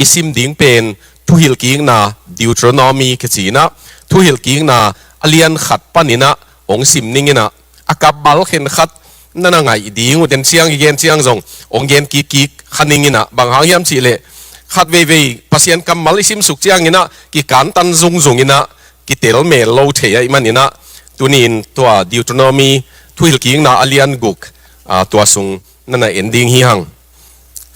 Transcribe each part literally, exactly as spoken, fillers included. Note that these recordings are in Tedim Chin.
i sim ding pen Thuhilhkikna, Deuteronomy kici in ah, Thuhilhkikna a lian khat panin ah hong sim ning in ah, a kammal khenkhat na na ngaih ding uh, den ciang i gen ciang zong hong gen kikkik kha ning in ah, bang hang hiam cih leh khat veivei Pasian kammal i simsuk ciangin ah kikantan zungzung in ah kitel mel lo thei ahih manin ah, tuni in tua Deuteronomy, Thuhilhkikna a lian guk, aa, tua sung na na en ding hi hang.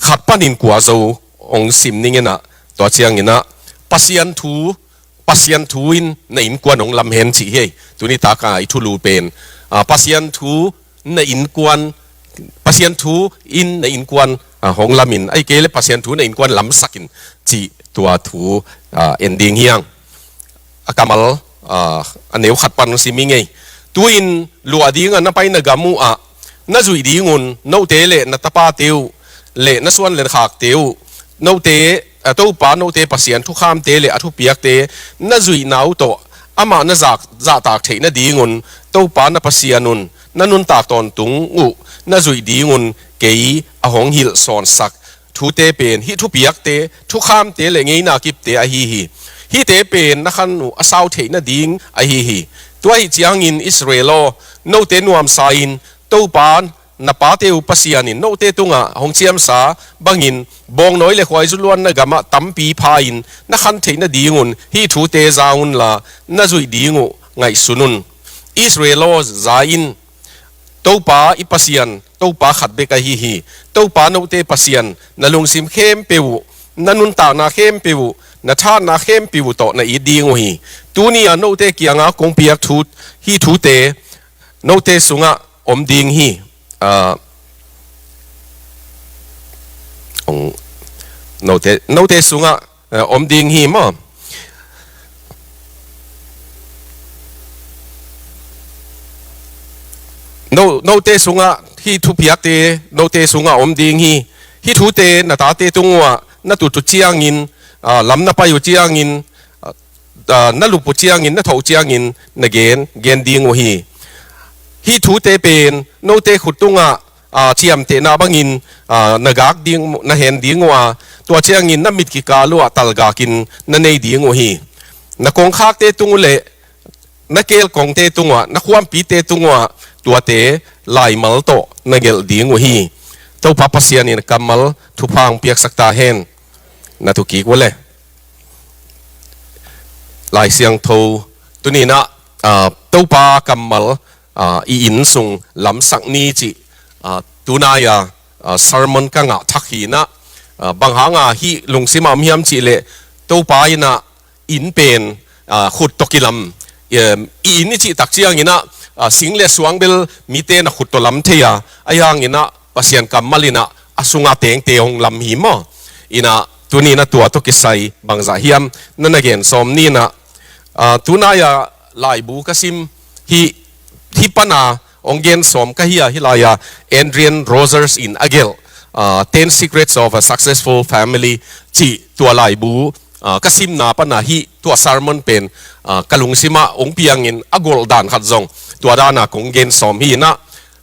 Khat panin kua zo hong sim ning in ah, tua ciangin ah Pasian thu, Pasian thu in na innkuan hong lam hen cih hi. Tuni tak a i thulu pen, aa, Pasian thu na innkuan, Pasian thu in na innkuan, aa, hong lam in, ahih kei leh Pasian thu na innkuan lamsak in cih tua thu, aa, en ding hi hang. A kammal, aa, a neu khat pan sim ing ei. Tu-in luah ding a na paina gam uh ah na zuih ding un, note leh na tapate uh leh na suan leh na khakte uh, note, aa, Topa note Pasian thukhamte leh a thupiakte na zuihna uh tawh amah na zak, zahtak theih nadingun Topa na Pasian un na nuntak tawntung uh na zuih dingun kei a hong hilh sawnsak thute pen hih thupiakte, thukhamte leh ngeina kipte ahi hi. Hihte pen na khan uh a sau theih nading ahi hi. Tua ahih ciangin Israel aw, note nuamsa in, Topa na pate uh Pasian in note tungah hong ciamsa bangin bawngnawi leh khuaizu luanna gamah tampi pha-in na khan theih nadingun hih thute za unla na zuih ding uh ngaihsun un. Israel aw, za in, Topa i Pasian, Topa khat bek ahi hi. Topa note Pasian, na lungsim khempeuh uh, na nuntakna khempeuh uh, na thahatna khempeuh uh tawh na it ding uh hi. Tuni-a note kiangah kong piak thu, hih thute note sungah om ding hi. Aa, ong, note, note sungah, eh, om ding hi maw? No, note sungah, hih thupiakte note sungah om ding hi. Hih thute na tate tung uh ah na tut uh ciangin, aa, lam na pai uh ciangin, aa, aa, na lup uh ciangin, na thoh uh ciangin na gen, gen ding uh hi. Hih thute pen note khut tungah, aa, ciamtehna bangin, aa, na gak ding, na hen ding uh a, tua ciangin na mit kikal uh ah talgakin na nei ding uh hi. Na kongkhakte tung uh leh na kelkongte tung uh ah, na khuampite tung uh ah tuate laimal tawh na gelh ding uh hi. Topa Pasian in kammal thupha hong piaksak ta hen. Na thukik uh leh. Lai Siangtho, tuni in ah, aa, Topa kammal, aa, i inn sung lamsak ni cih, aa, tunai-a, aa, sermon ka ngah thak hi in ah, aa, bang hanga hih lungsim ah om hiam cih leh Topa in ah inn pen, aa, khut tawh kilam, em, i inn i cih tak ciangin ah, aa, sing leh suang bel mite na khut tawh lam thei a, ahi hangin ah Pasian kammal in ah a sunga tengte hong lam hi maw? In ah tuni in ah tua tawh kisai bangzah hiam na na gen sawm ni in ah, aa, tunai-a laibu ka sim hih, hih pana hong gen sawm ka hi a, hih lai-a Adrian Rogers in a gelh, aa, Ten Secrets of a Successful Family cih tua laibu, aa, ka simna pana hih tua sermon pen, aa, ka lungsimah hong piangin a golh dan khat zong tua dana kong gen sawm hi in ah,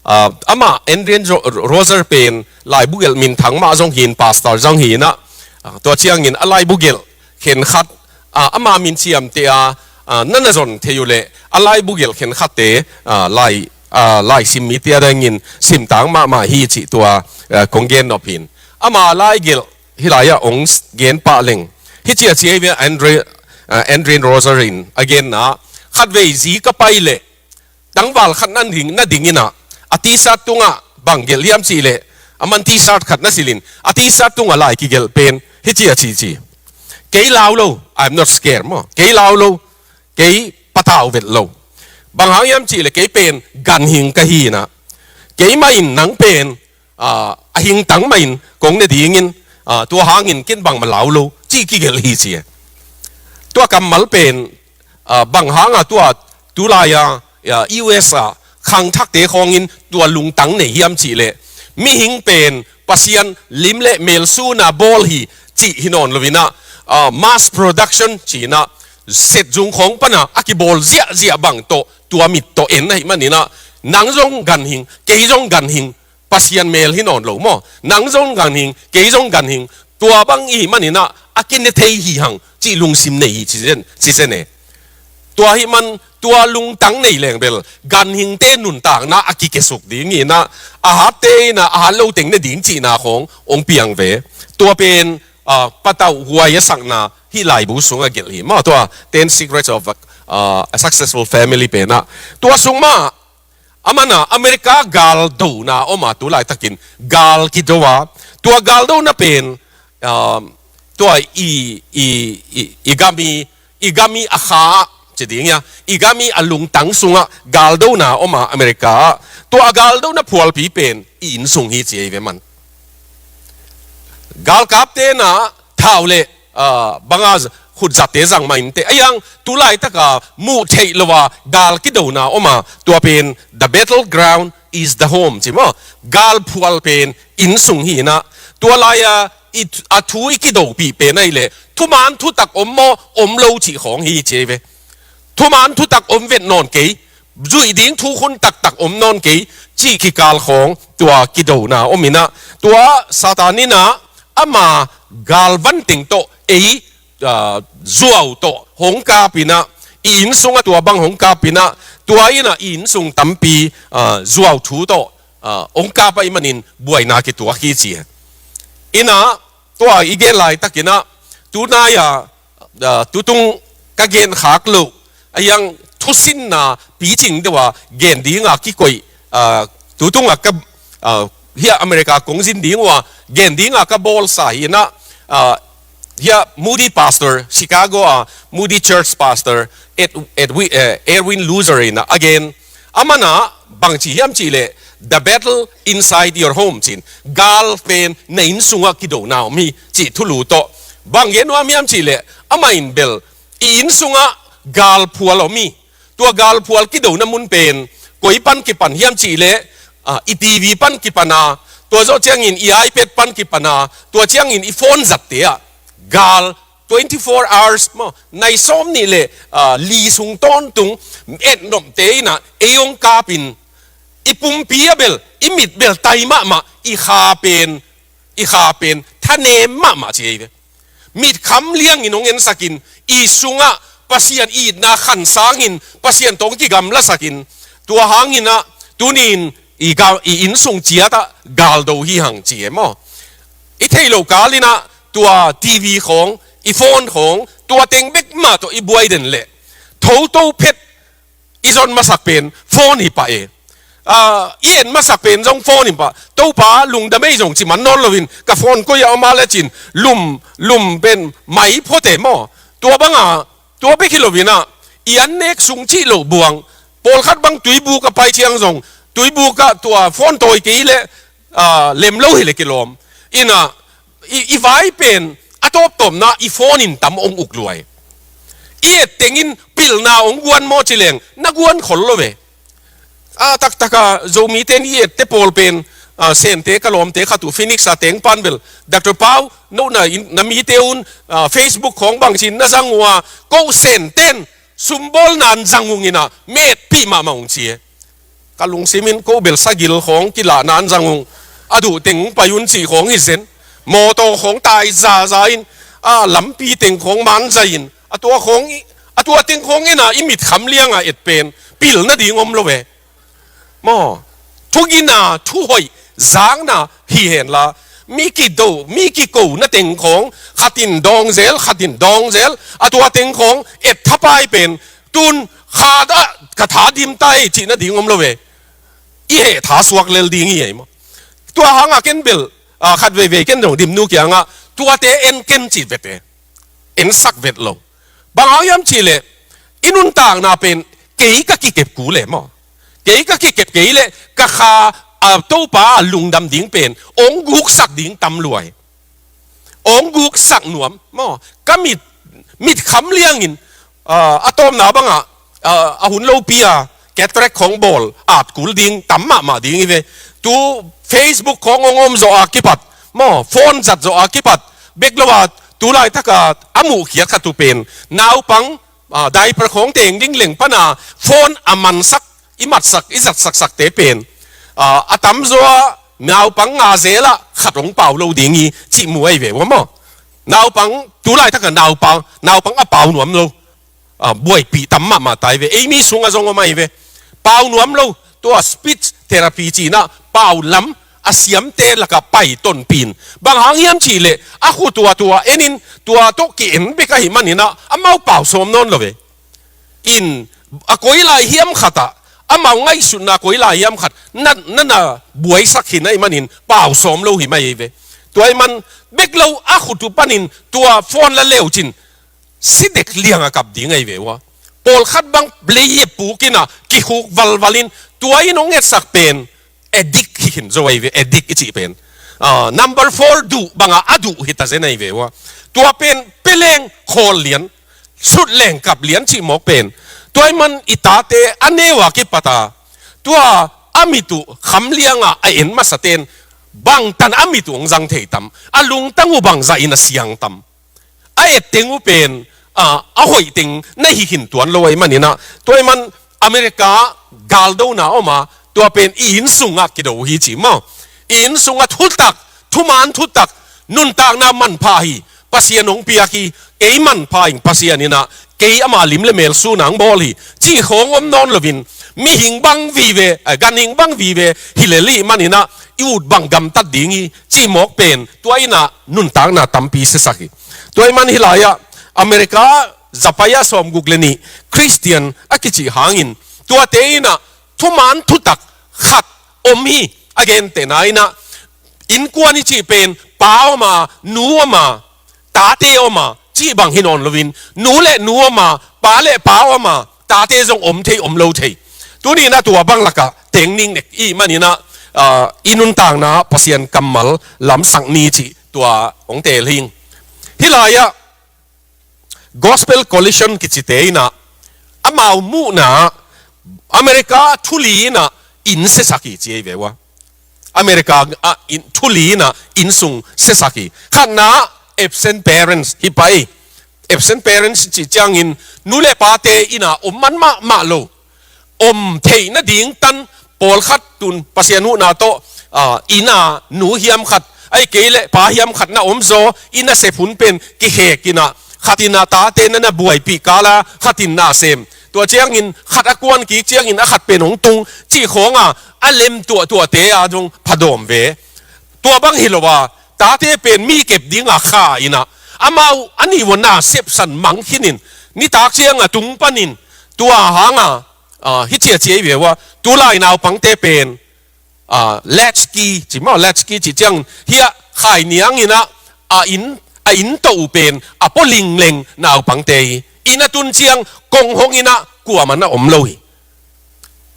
aa, amah Adrian Ro-, Rogers pen laibu gelh minthang mah zong hi in, pastor zong hi in ah, aa, tua ciangin a laibu gelh khenkhat, aa, ama min ciamteh a, aa, na na zon thei uh leh a laibu gelh khenkhatte, aa, lai, aa, laisim mite adingin simtak mahmah hi cih tua, aa, kong gen nop hi in. Ama laigelh hih lai-ah hong gen pah leng, hih ci a ci hi ve, Andre, aa, Adrian Rogers in a genna, khatvei zi ka pai leh tangval khat na ding, na ding in ah, a T-shirt tungah bang gelh hiam cih leh, aman T-shirt khat na silh in, a T-shirt tungah lai kigelh pen hih ci a ci ci. Kei lau lo, I'm not scared maw. Kei lau lo, kei patau vet lo. Bang hang hiam cih leh kei pen ganhing ka hi in ah, keimah in nang pen, aa, a hingtang mah in kong ne dingin, aa, tua hangin ken bangmah lau lo, ci kigelh hi ci e. Tua kammal pen, aa, bang hanga tua tulai-a, aa, U S a khangthakte khawngin tua lungtang nei hiam cih leh, mihing pen Pasian lim leh mel suna bawl hi cih hi nawn lo in ah, aa, mass production ci in ah, set zung khawng pana a kibawl ziahziah bang tawh tua mit tawh en ahih manin ah, nang zong ganhing, kei zong ganhing, Pasian mel hi nawn lo maw? Nang zong ganhing, kei zong ganhing. Tua bang i hih manin ah, a kine thei hi hang cih lungsim nei hi ci zen, ci zen e. Tua hi man, tua lungtang nei leng bel ganhingte nuntakna a kikesuk ding hi na, a hatte in a hat lo teng ne ding cihna khong ong piang ve. Tua pen, ah, patauh huai a sakna hih laibu sungah gelh hi. Mah tua Ten Secrets of, ah, a Successful Family pen ah. Tua sung mah, a man a America galdona om a, tu laitakin gal kido a. Tua galdona pen, ah, tua i, i, i, i gam i, i gam i a kha ah, ci ding hia, i gam i a lungtang sungah galdona om a America ah. Tua a galdona phualpi pen i inn sung hi ci ei ve man. Galkapte na thau le, ah, banga z-, khutzatte zang mah inteh. A iang tu laitaka muh theih lo a gal kidona om a, tua pen the battleground is the home ci maw. Galphual pen inn sung hi na. Tua lai-a i th-, a thu i kidopih pen ahih leh thuman thutak om maw, om lo cih khawng hi ci ei ve. Thuman thutak om vet nawn kei, zuih ding thu hun taktak om nawn kei cih kikal khawng tua kidona om in ah, tua Satan in ah ama galvan teng tawh ei, ah, zuau tawh hong kap in ah, i inn sungah tua bang hong kap in ah, tua in ah i inn sung tampi, ah, zuau thu tawh, ah, hong kap ahih manin buaina kituak hi ci. In ah, tua i gen laitakin ah, tunai-a, ah, tutung ka gen khak loh, a iang thusinna picing deuh a gen dinga kikoih, ah, tutung a ka, ah, hia America kong zin ding uh a gen dinga ka bawlsa hi in ah, ah, hia Moody pastor, Chicago a Moody Church pastor, Ed-, Edwi-, eh, Erwin Lutzer in ah a gen. A man ah bang ci hiam cih leh, the battle inside your home ci-in, gal pen na inn sungah kidona om hi cih thulu tawh. Bang gen nuam hiam cih leh, amah in bel i inn sungah galphual om hi. Tua galphual kidona mun pen koi pan kipan hiam cih leh, ah, i TV pan kipan a, tua zawh ciangin i iPad pan kipan a, tua ciangin i phone zatte ah gal twenty-four hours maw, nai sawm nih le, ah, li sung tawntung etnopte in ah ei hong kap in, i pumpi ah bel, i mit bel tai mahmah, i kha pen, i kha pen thanem mahmah ci ei ve. Mitkham liangin hong ensak in, i sungah Pasian itna khansang in, Pasian tawh hong kigamlasak in, tua hangin ah tuni-in i ga-, i inn sung ciat ah galdo hi hang ci e maw. I theih loh kal in ah tua TV khawng, i phone khawng, tua teng bek mah tawh i buai den leh, thoto phet i zon masak pen phone hi pah e. Ah, i et masak pen zong phone hi pah. Topa lungdam ei zong ci man nawn loin, ka phone koi ah om a le ci-in lum, lum pen mai phot e maw. Tua bang a, tua bek hi loin ah, i an nek sung cih loh buang, pawlkhat bang tuibuk a pai ciang zong, tuibuk ah tua phone tawi kei leh, ah, lem lo hi leh kilawm. In ah, i, i vai pen a tawptawpna i phone in tam hong uk lua hi. I et tengin pilna hong guan maw ci leng, na guan khol lo ve. A taktak a Zomite in i ette pawl pen, ah, Sente ka lawmte khat uh Phoenix a teng pan bel, Doctor Pau, no na in, na mite un, ah, Facebook khawng bang ci-in na zang uh a, ko Sente in sumbawlna in zang ung in ah, metpih mahmah ung ci e. Ka lungsim in ko bel sagil khawng kilahna in zang ung, a duh teng ung pai un cih khawng hi zen. Mawtaw khawng tai zaza in, a lampi teng khawng man zai in, a tua khawng i, a tua teng khawng en a i mitkham lianga et pen pilna ding om lo ve. Maw, thugina, thuhoih zakna hi henla, mi kido, mi kikona teng khawng, khat in dawng zel, khat in dawng zel, a tua teng khawng et thapai pen, tun khat ah ka tha dim ta ei cihna ding om lo ve. I heh tha suak lel ding hi ei maw. Tua hanga ken bel, ah, khat veivei ken dong dimnu kiangah, tuate en ken cih vete. Ensak vet lo. Bang hang hiam cihleh, i nuntakna pen kei ka kikep kul e maw. Kei ka kikep kei leh, ka kha, a, Topa a lungdam ding pen hong guksak ding tam lua hi. Hong guksak nuam maw. Ka mit, mitkham liangin, a, a tawpna bangah, a, a hun lopi a, cataract khawng bawl, at kul ding, tam mahmah ding hi ve. Tu Facebook khawng hong om zawh a kipat, maw, phone zat zawh a kipat, bek lo a, tu laitaka a muhkhiat khat uh pen, naupang, a, diaper khawng teng ding leng pana, phone a mansak, i matsak, i zatsaksakte pen, a, a tamzaw a, naupang nga zelah khat hong pau lo ding hi, cih mu ahi ve ua maw. Naupang, tu laitak a naupang, naupang a pau nuam lo. Ah, buaipih tam mahmah ta hi ve. Ei mi sungah zong om ahi ve. Pau nuam lo. Tua speech therapy cihna pau lam a siamte lakah pai tonpih in. Bang hang hiam cih leh a khut tua tua en in tua tawh ki-en bek ahih manin ah amau pau sawm nawn lo ve. In a koi lai hiam khat ah amau ngaihsutna koi lai hiam khat na, na, na buaisak hi na ahih manin pau sawm lo hi mai hi ve. Tua ahih man bek lo a khut uh panin tua phone la le uh cin si dek liang a kap ding ahi ve ua. Pawlkhat bang lei a puk in ah kikhuk valval in tua in hong etsak pen addict hi khin zo ahi ve, addict i cih pen. Ah, number four duh bangah a duh hi ta zen ahi ve ua. Tua pen pia leng khawl lian, sut leng kap lian cih mawk pen. Tua ahih man i tate a neu a kipat a tua a mit uh kham liangah a en masate'n bangtan a mit uh hong zang thei tam, a lungtang uh bangzah in a siang tam. A et teng uh pen, ah, a hoih teng na hi khin tuan lo ahih manin ah, tua ahih man America galdona om a, tua pen i inn sungah kido hi ci maw. I inn sungah thutak, thuman thutak, nuntakna manpha hi, Pasian hong piak hi, kei manpha ing Pasian in ah, kei ama lim le mel sun ah hong bawl hi, cih khawng om nawn loin, mihing bang vive, eh, ganhing bang vive hi lel ahih manin ah, i ut bang gamtat ding hi, cih mawk pen, tua in ah nuntakna tampi siasak hi. Tua ahih man hih lai-ah America zapai-ah sawmguk le nih Christian a kicih hangin tuate in ah thuman thutak khat om hi. A gentehna in ah innkuan i cih pen pa om a, nu om a, tate om a, cih bang hi nawn loin nu le nu om a, pa le pa om a, tate zong om thei om lo thei. Tuni in ah tua bang lakah teng ning nek i hih manin ah, ah, i nuntakna Pasian kammal lamsak ni cih tua hong teel hing. Hih lai-ah Gospel Coalition kicite in ah amau muhna America thu li in ah inn siasak hi ci ahi ve ua. America ah inn, thu li in ah inn sung siasak hi. Khatna absent parents hi pah hi. Absent parents cih ciangin nu le pate inn ah om man mahmah lo, om theih nading tan pawlkhat tun Pasian huhna tawh, ah, inn ah nu hiam khat, ahih kei leh pa hiam khat na om zaw, inn a sep hun pen kikhek in ah, khat in ah tate na na buaipih kal a, khat in na sem. Tua ciangin khat a kuan kik ciangin a khat pen hong tung cih khawng a, a lem tuahtuahte a zong phadawm ve. Tua bang hi lo a, tate pen mi kep ding a kha in ah, amau a nih vua na sepsan mang khin in, nitak ciang a tung panin, tua hang a, ah, hi ci a ci ahi ve ua, tu lai naupangte pen, ah, latchkey, ci maw, latchkey cih ciang, hiah khai niang in ah, a inn, a inn toh uh pen, a pua lingleng naupangte hi. Inn a tun ciang, kong hong in ah, kuamah na om lo hi.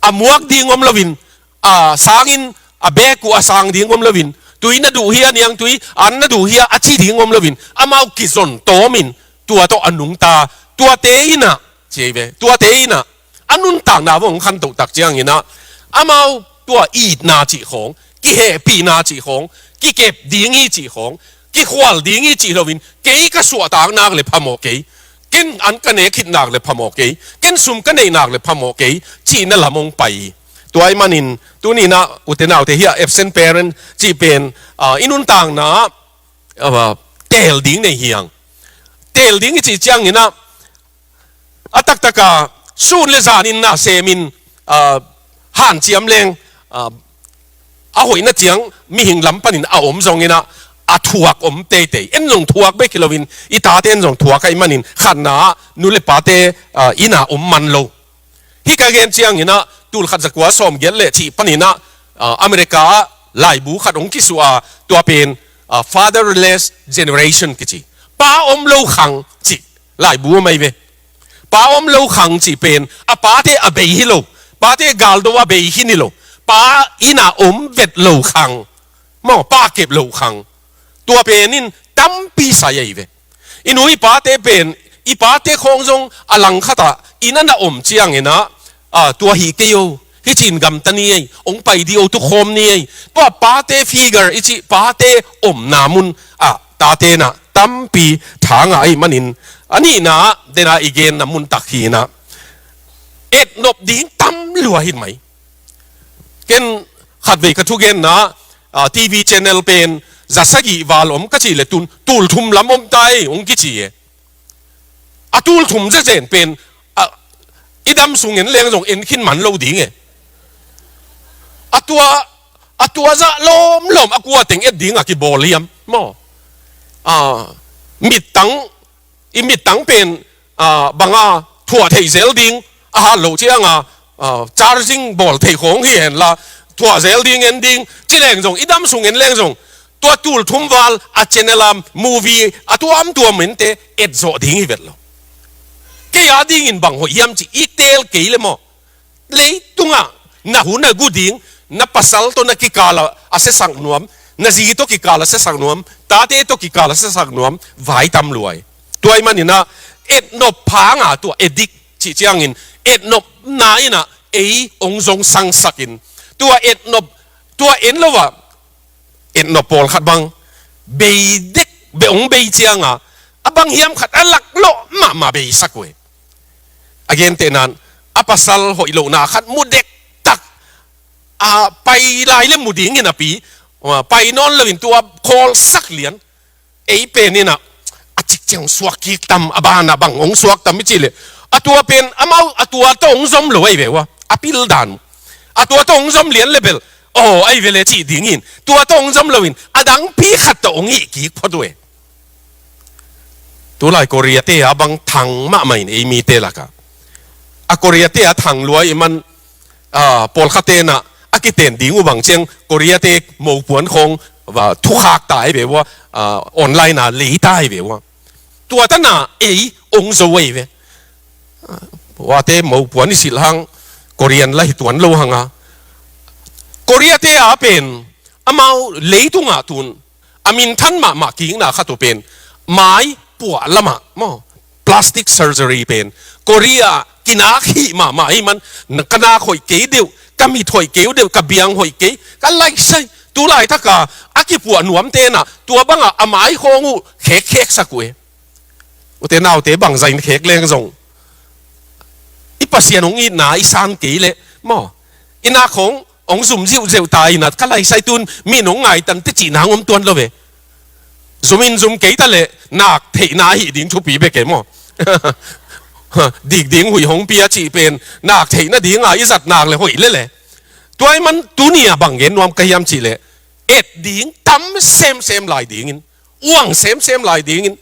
A muak ding om loin, a sang in, a bek uh a sang ding om loin, tui na duh hia niangtui, an na duh hia a ci ding om loin, amau kizon tawm in, tua tawh a nungta, tuate in ah, ci ahi ve, tuate in ah, a nuntakna vong khantoh tak ciangin ah, amau tua itna cih khawng, kihehpihna cih khawng, kikep ding hi cih khawng, kikhual ding hi cih loin, kei ka suahtak nak le phamawh kei, ken an ka nek khit nak le phamawh kei, ken sum ka neih nak le phamawh kei, cihna lam hong pai hi. Tua ahih manin, tuni in ah, ute naute hiah absent parent cih pen, ah, i nuntakna, ah, teel ding nei hi hang. Teel ding i cih ciangin ah, a taktak a sun le zan in na sem in, ah, hanciam leng, ah, a hoihna ciang mihing lam panin a om zongin ah, a thuak om teitei. En zong thuak bek hi loin, i tate en zong thuak ahih manin, khatna ah, nu le pate, ah, inn ah om man lo. Hih ka gen ciangin ah, tul khat za kua sawmgiat le cih panin ah, ah, America ah laibu khat hong kisuah a, tua pen, ah, fatherless generation kici. Pa om lo khang cih laibu om ahi ve. Pa om lo khang cih pen, a pate a bei hi lo, pate galdo a bei khin hi lo, pa inn ah om vet lo khang, maw, pa kep lo khang. Tua pen in tampi sai ahi ve. I nu i pate pen, i pate khawng zong a langkhat ah inn ah na om ciangin ah, ah, tua hi kei o, hih cin gamta ni ei, hong pai dih o, tukhawm ni ei. Tua pate figure i cih, pate omna mun ah tate in ah tampi tha ngah ahih manin, a nihna ah, den a i genna mun tak hi in ah, etnop ding tam lua hi mai. Ken khatvei ka thugenna, ah, T V channel pen, za sagih val om ka cih leh tun tul thum lam om ta ei hong kici e. A tul thum zenzen pen, a, i dam sung en leng zong en khin man lo ding e. A tua, a tua zah lawmlawm a kua teng et ding a kibawl hiam maw? A, mittang, i mittang pen, a, banga thuah theih zel ding, a hat loh cianga, a, charging bawl theih khawng hi henla, thuah zel ding en ding, ci leng zong, i dam sung en leng zong, tua tul thum val a channel a movie a tuamtuam ente et zawh ding hi vet lo. Kei a dingin bang hoih hiam ci i teel kei le maw? Leitungah na hun a gu ding, na pasal tawh na kikal a siasak nuam, na zi tawh kikal a siasak nuam, tate tawh kikal a siasak nuam vai tam lua hi. Tua ahih manin ah etnop phanga tua addict cih ciangin etnopna in ah ei hong zong sangsak in, tua etnop, tua en lo ah etnop pawlkhat bang bei dek, bei hong bei cianga a bang hiam khat a lak lawh mahmah beisak uh e. A gentehna in a pasal hoih lohna khat mu dektak, a pai lai le mu ding hi napi, a, pai nawn loin tua khawlsak lian. Ei pen in ah a cikciang suak kik tam, a banah bang hong suak tam i cih leh, a tua pen amau a tua tawh hong zom lo ahi ve ua, a pil dan uh. A tua tawh hong zom lian le bel, aw, ahi ve le cih ding in, tua tawh hong zom loin a dangpi khat tawh hong hih kik phot uh e. Tulai Korea te a bang thang mahmah in ei mite lakah, a Korea te a thang lua ahih man, a, pawlkhat te in ah a kiten ding uh bang ciang Korea te mopuan khawng va thukhak ta ahi ve ua, a, online a lei ta ahi ve ua. Tua tan ah ei hong zo ahi ve. A, uate mopuan i silh hang Korean la hi tuan lo hang a, Korea te a pen amau leitungah tun a minthan mahmah kikna khat uh pen mai puah lamah maw, plastic surgery pen Korea kinak hih mahmah ahih man, na ka nak hoih kei deuh, ka mit hoih kei uh deuh, ka biang hoih kei, ka laisai. Tulaitak a a kipuah nuamte in ah tua bangah a mai khawng uh khekkheksak uh e. Ute naute bangzah in khek leng zong, i Pasian hong itna i san kei leh maw, i nak khawng hong zum ziuhzeuh ta in ah ka laisai tun mi in hong ngaitan teh cih nang om tuan lo ve. Zum in zum kei ta leh nak theihna ahih ding thupi bek e maw. Dik ding huih hong pia cih pen nak theih nadinga i zat nak leh hoih lele. Tua ahih man tuni a bang gen nuam ka hiam cih leh, et ding tam semsem lai dingin, uang semsem lai dingin,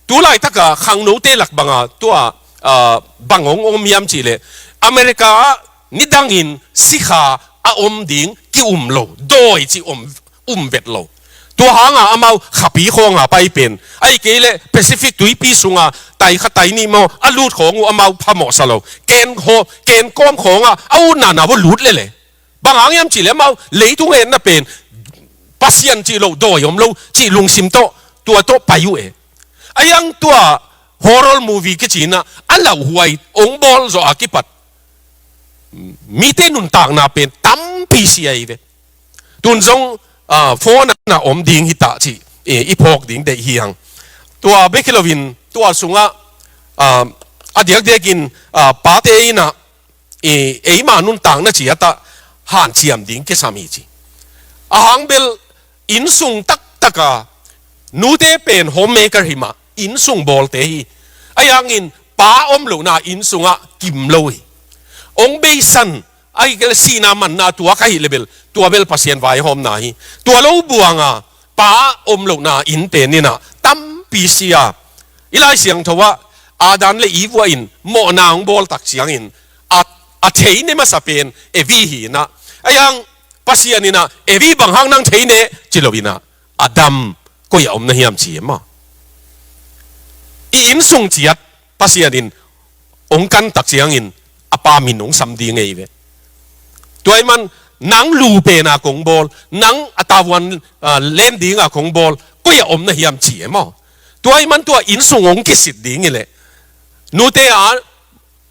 tulaitak a khangnote lak banga tua, a, bang hong om hiam cih leh, America ah nidangin sikha a om ding ki-um lo, dawi cih om, um vet lo. Tua hanga amau khapi khawnga pai pen, ahih kei leh Pacific tuipi sunga tai kha tai nih maw a lut khawng uh amau phamawhsa lo. Ken haw, ken kawm khawnga a utna na uh lut lele. Bang hang hiam cih leh amau leitung etna pen Pasian cih loh dawi om lo cih lungsim tawh tua tawh pai uh e. A yang tua horror movie kici in ah a lauhuai hong bawl zawh a kipat mite nuntakna pen tampi sia ahi ve. Tun zong, a, phone ah na om ding hi ta cih, e, i phawk ding deih hi hang. Tua bek hi loin tua sungah, a, a diakdiakin, a, pate in ah, e, eima nuntakna ciat ah hanciam ding kisam hi ci. A hang bel innsung taktak a nute pen homemaker hi mah, innsung bawlte hi. Ahi hangin pa om lohna innsungah kim lo hi. Hong beisan, ahih kei leh sihna manna tuak ahih leh bel, tua bel Pasian vaihawmna hi. Tua lo buanga pa om lohna inn pen in ah tampi sia. I Lai Siangtho ah Adam le Eva in mawhna hong bawl tak ciangin a, a theih ne masa pen Evi hi in ah. Ahi hang Pasian in ah, Evi, bang hang nang theih ne ci lo in ah, Adam, koi ah om na hiam ci e maw. I innsung ciat Pasian in hong kan tak ciangin a pa min hong sam ding ahi ve. Tua ahih man nang lu pen a kong bawl, nang a tavuan, a, len ding a kong bawl, koi ah om na hiam ci e maw. Tua ahih man tua innsung hong kisit ding hi leh, nute a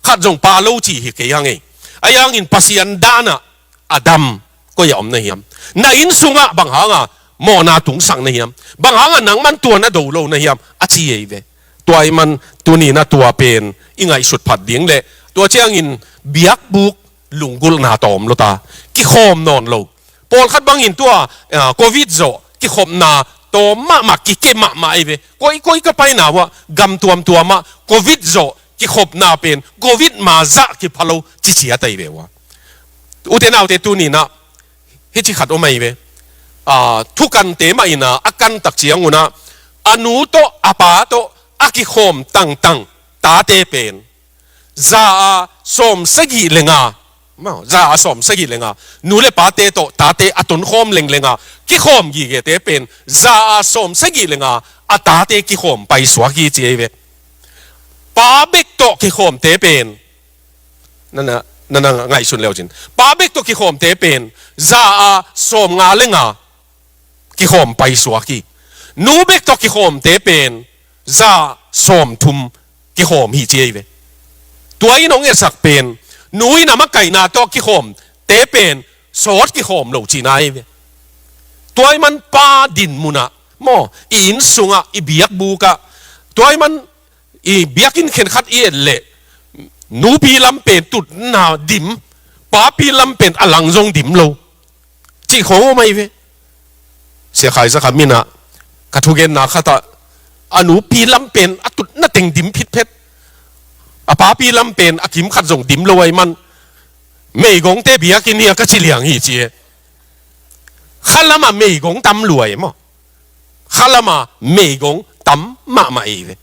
khat zong pa lo ci hi kei hang e. Ahi hangin Pasian dan ah Adam, koi ah om na hiam? Na innsungah bang hanga mawhna tungsak na hiam? Bang hanga nangman tua na do lo na hiam? A ci ahi ve. Tua ahih man tuni in ah tua pen i ngaihsut phat ding leh, tua ciangin biakbuk lunggulhna tawm lo ta, kikhawm nawn lo. Pawlkhat bangin tua, a, covid zawh kikhopna tawm mahmah, kike mahmah ahi ve. Koikoi ka paina uah gam tuamtuamah covid zawh kikhopna pen covid ma zah kipha lo ciciat ahi ve ua. Ute naute, tuninah hici khat om ahi ve. A, thukante mah inah a kantak ciangunah a nu tawh a pa tawh a kikhawm tangtang tate pen za a sawm sagih le nga, maw, za a sawm sagih le nga, nu le pate tawh tate a tonkhawm lenglenga kikhawm gigete pen za a sawm sagih le nga a tate kikhawm paisuak hi ci ahi ve. Pa bek tawh kikhawmte pen nana, nana ngaihsun leucin, pa bek tawh kikhawmte pen za a sawm nga le nga kikhawm paisuak hi. Nu bek tawh kikhawmte pen za sawm thum kikhawm hi ci ahi ve. Tua in hong etsak pen nu in a makaihna tawh kikhawmte pen sawt kikhawm lo cihna ahi ve. Tua i man pa dinmunah maw, i inn sungah, i biakbukah, tua i man i biakinn khenkhat i et leh nupi lam pen tutna dim, papi lam pen a lang zong dim lo cih khawng om ahi ve. Sia Khai Za Kham inah ka thugenna khatah a nupi lam pen a tutna teng dim phitphet, a papi lam pen a kim khat zong dim lo ahi man, meigongte biakinn hi a ka ci liang hi ci e. Khalamah meigong tam lua e maw. Khalama meigong tam mahmah ei ve.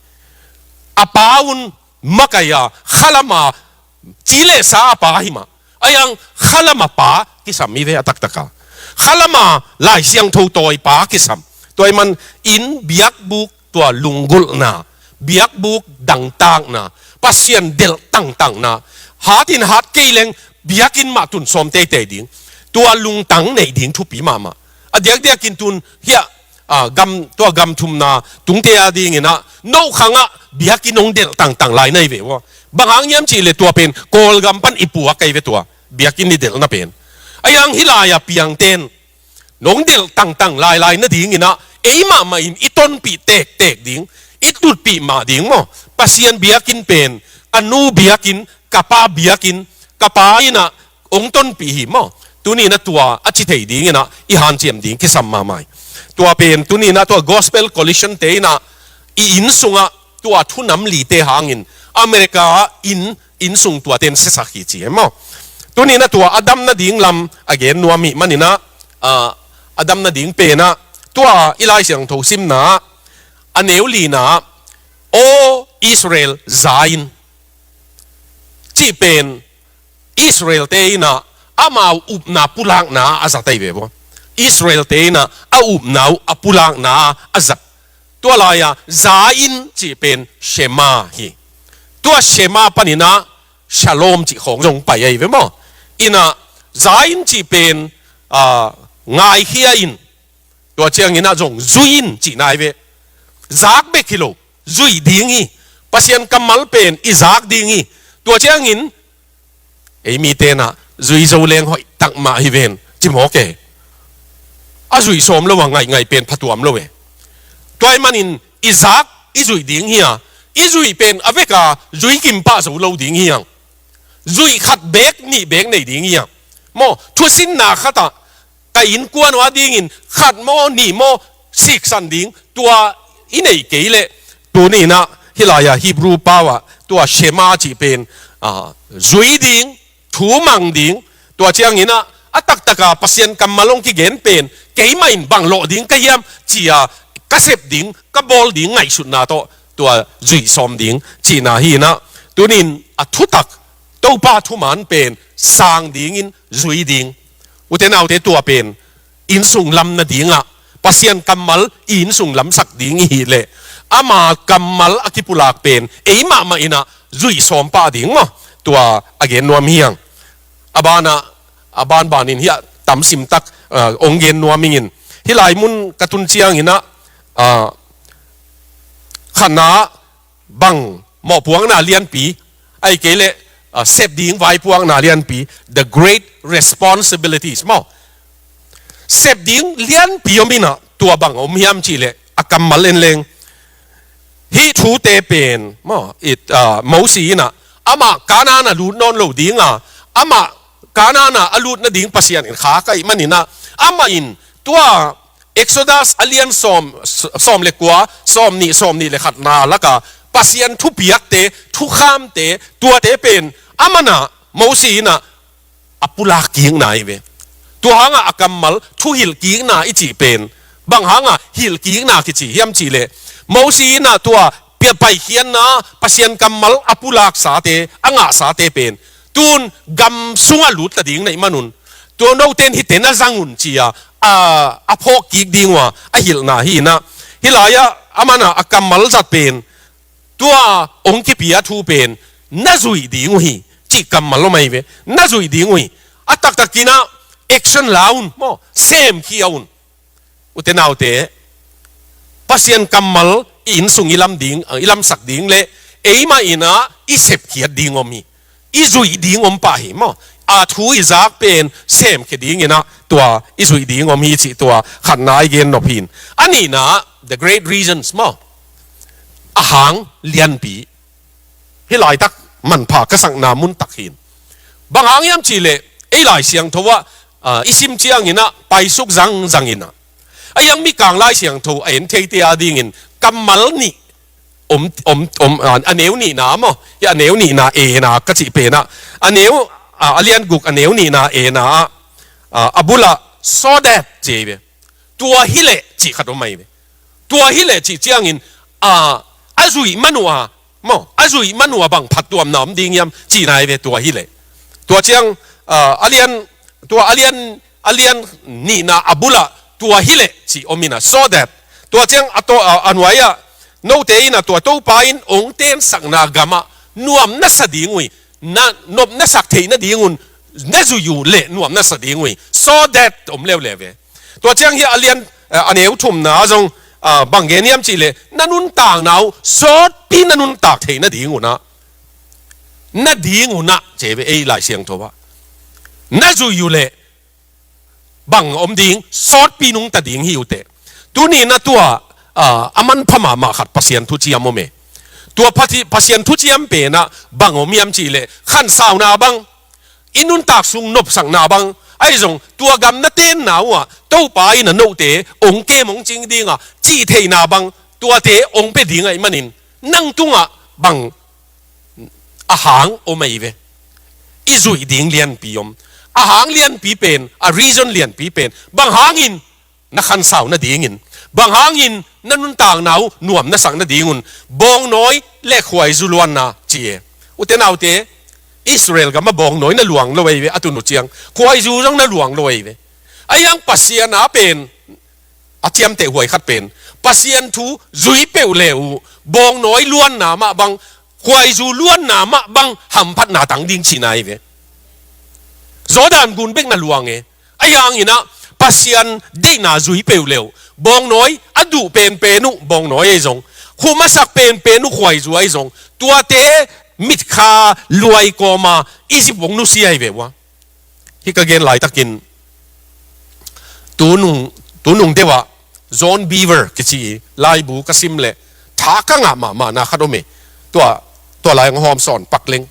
A pa un makaih a khalama ci le sa a pa hi mah. A iang khalama pa kisam hi ve a taktaka. Khalama Lai Siangtho tawi pa kisam. Tua i man inn biakbuk tua lunggulhna, biakbuk dangtakna, Pasian delh tangtangna, hatin hat kei leng biakinn mah tun sawm teitei ding, tua lungtang neih ding thupi mahmah. A diakdiakin tun hiah a, gam, tua gam thumna tungte a dinginah nohkhangah biakinn hong delh tangtang lai na hi ve ua. Bang hang hiam cihleh tua pen Kawlgam pan i puak ahi ve tua biakinn i delhna pen. A iang hih lai-a piangten nong delh tangtang lailai nadinginah ei mahmah in i tonpih tektek ding, i tutpih mah ding maw. Pasian biakinn pen, ka nu biakinn, ka pa biakinn, ka pa inah hong tonpih hi maw. Tuninah tua a ci thei dinginah i hanciam ding kisam mahmah hi. Tua pen tuninah tua Gospel Coalition te inah i inn sungah tua thunam lite hangin America ah inn, inn sung tuate in siasak hi ci hi maw. Tuninah tua a dam nading lam a gen nuam hi maninah, a, a dam nading penah tua i Lai Siangtho simna a neu lina ah, Aw Israel, za in cih pen Israel te inah amau upna pulakna a zat ahi ve bua. Israel te inah a upna uh a pulakna a zat. Tua lai-a za in cih pen Shema hi. Tua Shema paninah Shalom cih khawng zong pai ahi ve maw. Inah za in cih pen, a, ngaikhia in. Tua cianginah zong zui in cihna ahi ve. Zak bek hi lo, zuih ding hi. Pasian kammal pen i zak ding hi. Tua ciangin ei mite inah zui zo leng hoih tak mah hi ven ci mawk e. A zuih sawm lo a ngaihngaih pen phatuam lo e. Tua ahih manin i zak i zuih ding hi a, i zuih pen a veka zui kim pah zo lo ding hi ang. Zuih khat beek nih beek nei ding hi ang. Maw, thusinna khatah ka innkuan uh a dingin khat maw nih maw siksan ding tua i neih kei leh, tuni inah hih lai-a Hebrew pau ah tua Shema cih pen, a, zui ding, thu mang ding, tua cianginah a taktaka Pasian kammal hong kigen pen keimah in bang lawh ding ka hiam ci-a ka sep ding, ka bawl ding ngaihsutna tawh tua zuih sawm ding cihna hi inah, tunin a thutak Topa thuman pen sang dingin zui ding. Ute naute, tua pen innsung lam nadingah Pasian kammal i innsung lamsak ding i hih leh ama kammal a kipulak pen ei mahmah inah zuih sawm pah ding maw. Tua a gen nuam hi ang. A banah, a banbanin hiah tamsim tak, a, hong gen nuam ingin. Hih lai mun ka tun cianginah, a, khatna bang mawhpuakna lianpi, ahih kei leh, a, sep ding vaipuakna lianpi, the great responsibilities maw. Sep ding lianpi om inah tua bang om hiam cihleh a kammal en leng. Hih thute pen maw, it, a, Mosi inah amah Kanaan a lut nawn lo dinga, amah Kanaan a a lut nading Pasian in khak ahih maninah amah in tua Exodus a lian sawm, sawm le kua, sawm nih, sawm nih le khatna laka Pasian thupiakte, thukhamte, tuate pen a manah Mosi inah a pulak kikna hi ve. Tua hangah a kammal thuhilh kikna i cih pen bang hangah hilh kikna kici hiam cihleh, Mosi inah tua pia paikhiatna Pasian kammal a pulaksate, a ngahsate pen tun gam sungah lut ta ding na hih manun, tua note in hihte na zang un ci-a a, a phawk kik ding uh a, a hilhna hi inah, hih lai-ah a manah a kammal zat pen tua hong kipia thu pen na zuih ding uh hi cih kammal om ahi ve. Na zuih ding uh hi. A taktak inah action la un maw, semkhia un. Ute naute, Pasian kammal i inn sung i lam ding, i lamsak ding le eimah inah i sepkhiat ding om hi. I zuih ding om pah hi maw. A thu i zak pen semkhia ding inah tua i zuih ding om hi cih tua khatna i gen nop hi. A nihna, the great reasons maw. A hang lianpi. Hih laitak manpha ka sakna mun tak hi. Bang hang hiam cihleh, ei Lai Siangtho ah, ah, i sim ciang inah paisuk zangzang inah, a iang Mikang Lai Siangtho a en theite a dingin kammal nih om, om, om, ah, a neu nihna maw. Hih a neu nihna, ena ka cih penah, a neu, ah, a lian guk a neu nihna ena ah, ah, a bulah so that ci hi ve. Tua hileh cih khat om ahi ve. Tua hileh cih ciangin, a, a zuih man uh a, maw, a zuih man uh a bang phattuamna om ding hiam cihna hi ve, tua hileh. Tua ciang, a, a lian, tua a lian, a lian nihna a bulah tua hileh cih om inah, so that. Tua ciang a to, a, a nuai-ah note inah tua Topa in hong tensakna gamah nuam na sa ding uh hi. Na nop na sak theih nadingun na zuih uh leh nuam na sa ding uh hi. So that om leuleu ve. Tua ciang hih a lian, eh, a neu thumna zong, ah, bang gen hiam cihleh, na nuntakna uh sawtpi na nuntak theih nadingun ah, nadingun ah ci hi ve ei Lai Siangtho ah. Na zuih uh leh bang om ding, sawtpi nungta ding hi uh teh. Tuni inah tua, ah, a manpha mahmah khat Pasian thuciam om e. Tua Pasi-, Pasian thuciam penah bang om hiam cihleh, khansauna bang, i nuntak sung nopsakna bang, ahi zong tua gam na tenna uh ah Topa inah note hong kem hong cing ding a cih theihna bang, tuate hong pia ding ahih manin nang tungah bang a hang om ahi ve. I zuih ding lianpi om. A hang lianpi pen, a reason lianpi pen, bang hangin na khansau nadingin, bang hangin na nuntakna uh nuam na sak nadingun bawngnawi le khuaizu luanna ci e. Ute naute, Israel gamah bawngnawi na luang lo ahi ve, a tun uh ciang khuaizu zong na luang lo ahi ve. A iang Pasian a pen a ciamteh huai khat pen, Pasian thu zui peuh le uh bawngnawi luanna mah bang, khuaizu luanna mah bang hamphatna tang ding cihna hi ve. Jordan gun bek na luang e. Ahi hangin ah Pasian deihna zui peuh le uh, bawngnawi a duh penpen uh bawngnawi ahi zong, khum a sak penpen uh khuaizu ahi zong, tuate mitkha luai kawma Egypt hong nusia hi ve uh a. Hih ka gen laitakin tunung, tunung deuh ah John Beaver kici laibu ka sim leh tha ka ngah mahmahna khat om e. Tua, tua lai hong hawm sawn pak leng.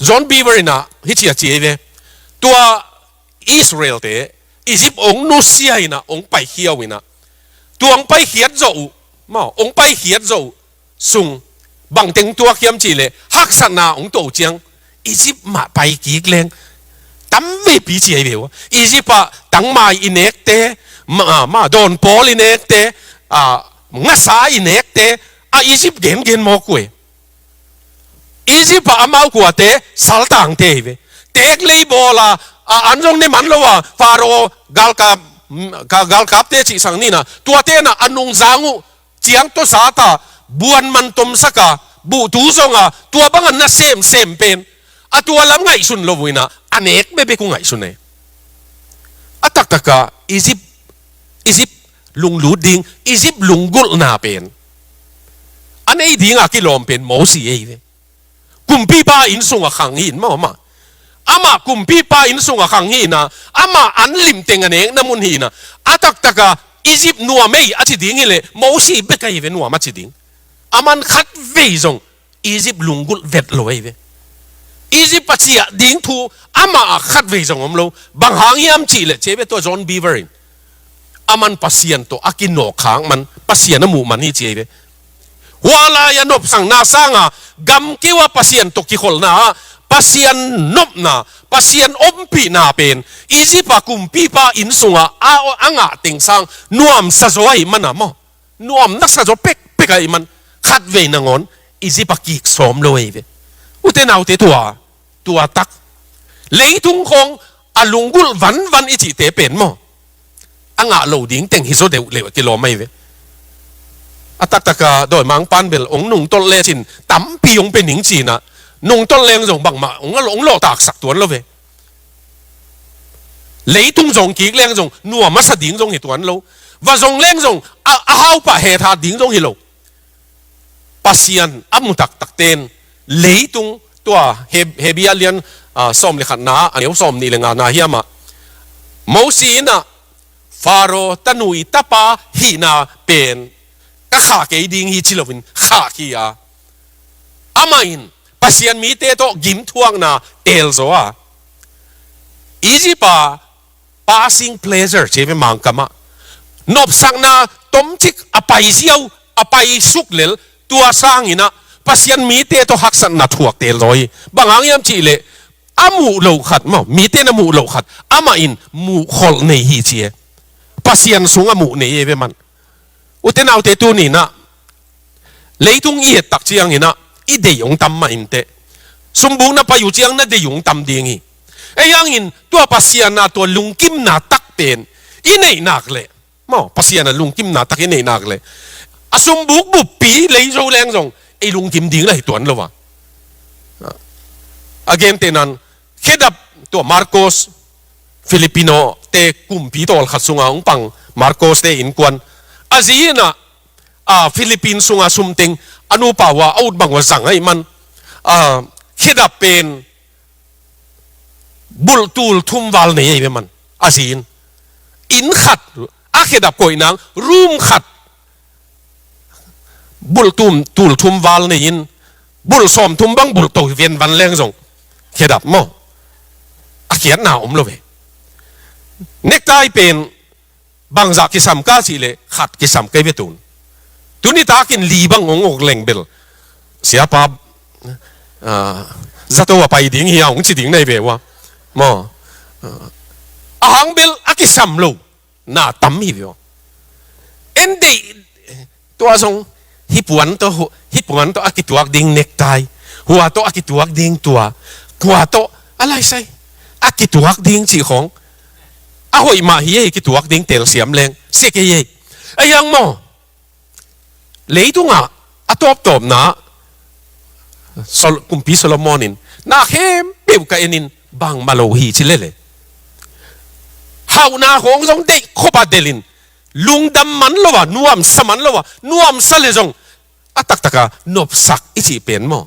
John Beaver inah hih ci a ci hi ve. Tua Israel-te Egypt hong nusia inah hong paikhia uh inah, tua hong paikhiat zawh uh, maw, hong paikhiat zawh uh sung bangteng tuak hiam cihleh, haksatna hong tuah uh ciang Egypt mah pai kik leng tam veipi ci ahi ve uh a. Egypt ah tangmai i nekte, ma, ma, dawnpawl i nekte, a, ngasa i nekte, a Egypt gengen mawk uh e. Egypt ah amau kuate saltangte hi ve. Teeklei bawl a, a, an zong ne man lo a, Pharaoh galkap, ka, galkapte cihsak ni inah, tuate inah a nungzang uh ciang tawh sat a, buan man tomsak a, buhtu zong a, tua bangah na semsem pen, a tua lam ngaihsun lo uh inah, a nek bekbek uh ngaihsun e. A taktak ah Egypt, Egypt lunglut ding, Egypt lunggulhna pen a nei ding a kilawm pen Mosi ahi ve. Kumpipa inn sungah khang hi in maw, amah. Amah kumpipa inn sungah khang hi inah, amah an limteng a nekna mun hi inah, a taktak ah Egypt nuam ei a ci ding hileh Mosi bek ahi ve nuam a ci ding. Aman khat vei zong Egypt lunggulh vet lo ahi ve. Egypt a ciah ding thu amah ah khat vei zong om lo. Bang hang hiam cihleh ci ahi ve tua John Beaver in, aman Pasian tawh a kinawk khak man, Pasian a muh man hi ci ei ve. Hua lai-a nopsakna sanga gamkeu a Pasian tawh kikholhna ah Pasian nopna, Pasian ompihna pen Egypt a kumpipa inn sungah a, a ngah teng sang nuamsa zaw ahih mana maw? Nuam nasa zaw pekpek ahih man khatvei nangawn Egypt a kik sawm lo ahi ve. Ute naute, tua, tua tak leitung khawng a lunggulh vanvan i cihte pen maw, a ngah lo ding teng hi zaw deuh leh kilawm ahi ve. A taktaka dawimangpa'n bel hong nungtolh lecin tampi hong pia ning ci-in ah, nungtolh leng zong bangmah hong, hong lawhtaksak tuan lo ve. Leitung zong kik leng zong nuam a sa ding zong hi tuan lo. Va zong leng zong a, a hau pah hethat ding zong hi lo. Pasian a mu taktakte'n leitung, tua Heb-, Hebru a lian, ah, sawm le khatna, a neu sawmnih le ngana hiam ah, Mosi in ah Faro tanu i tapa hihna pen ka khah kei ding hi ci loin khah khia. Amah in Pasian mite tawh gimthuakna teel zaw a, Egypt a passing pleasure ci ei ve Mangkam ah, nopsakna tomcik a pai ziau, a pai suk lel, tua sangin ah Pasian mite tawh haksatna thuak teel zaw hi. Bang hang hiam cih leh a muh loh khat maw, mite'n a muh loh khat amah in muhkholh nei hi ci e. Pasian sung a muh nei e ve man. Ute naute, tuni-in ah leitung i et tak ciangin ah i deih hong tam mah inteh. Sumbuk na pai uh ciang na deih hong tam ding hi. Ahih hangin tua Pasian a tua lungkimna tak pen i neih nak leh, maw, Pasian a lungkimna tak i neih nak leh, a sumbuk buppi lei zo leng zong ei lungkim ding lah hi tuan lo a. A gentehna-in Khedap, tua Marcos, Filipino te kumpi tawlkhat sunga hong pang Marcos te innkuan, a zi in ah, a, Philippine sunga sumteng a nupa uh a ut bang uh a zang ahih man, a, Khedap pen bulh tul thum val nei ahi ve man. A zi in, inn khat, a Khedap koih nang room khat bulh tul, tul thum val nei in, bulh sawmthum bang bulh to hi ven van leng zong Khedap maw, a khiatna om lo ve. Necktie pen bangzah kisam ka cih leh khat kisam kei ve tun. Tuni takin li bang hong uk leng bel, siapa, ah, zato a pai ding hi a hong ci ding nei ve ua maw. Ah, a hang bel a kisam lo na tam hi ve aw. En deih, tua zong hih puan tawh, hih puan tawh a kituak ding necktie, hua tawh a kituak ding tua, kua tawh a laisai a kituak ding cih khawng a hoih mah hi ei, kituak ding telsiam leng sia kei ei. Ahih hang maw, leitungah a tawptawpna Sol-, kumpi Solomon in, na khempeuh ka en in bangmah lo hi ci lele. Hauhna khawng zong deih khop a delh in, lungdam man lo a, nuamsa man lo a, nuamsa leh zong a taktaka nopsak i cih pen maw,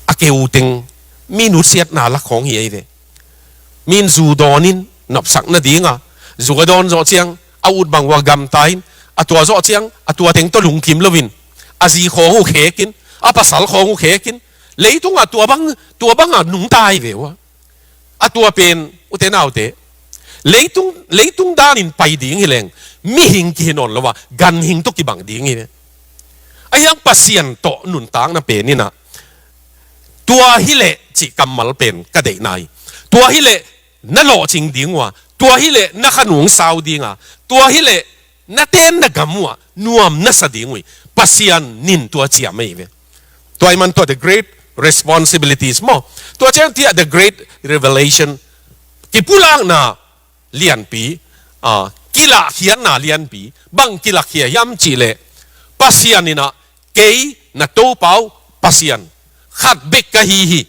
a keu teng mi nutsiatna lak khawng hi ei ve. Min zu dawn in nopsak nading a, zu a dawn zawh ciang a ut bang uh a gamta in, a tua zawh ciang a tua teng tawh lungkim lo in, a zi khawng uh khek in, a pasal khawng uh khek in, leitungah tua bang, tua bang a nungta hi ve ua. A tua pen, ute naute, leitung, leitung danin pai ding hi leng, mihing kihi nawn lo a, ganhing tawh kibang ding hi ve. Ahih hang Pasian tawh nuntakna pen in ah, tua hi leh cih kammal pen ka deihna hi. Tua hi leh na lawhcing ding uh a, tua hi leh na kha nung sau ding a, tua hi leh na ten na gam uh a nuam na sa ding uh hi. Pasian in tua ciam ahi ve. Tua ahih man tua the great responsibilities maw, tua ciang tia the great revelation, kipulakna lianpi, ah, kilahkhiatna lianpi, bang kilahkhia hiam cih leh, Pasian in ah, kei na Topa uh Pasian khat bek ka hi hi.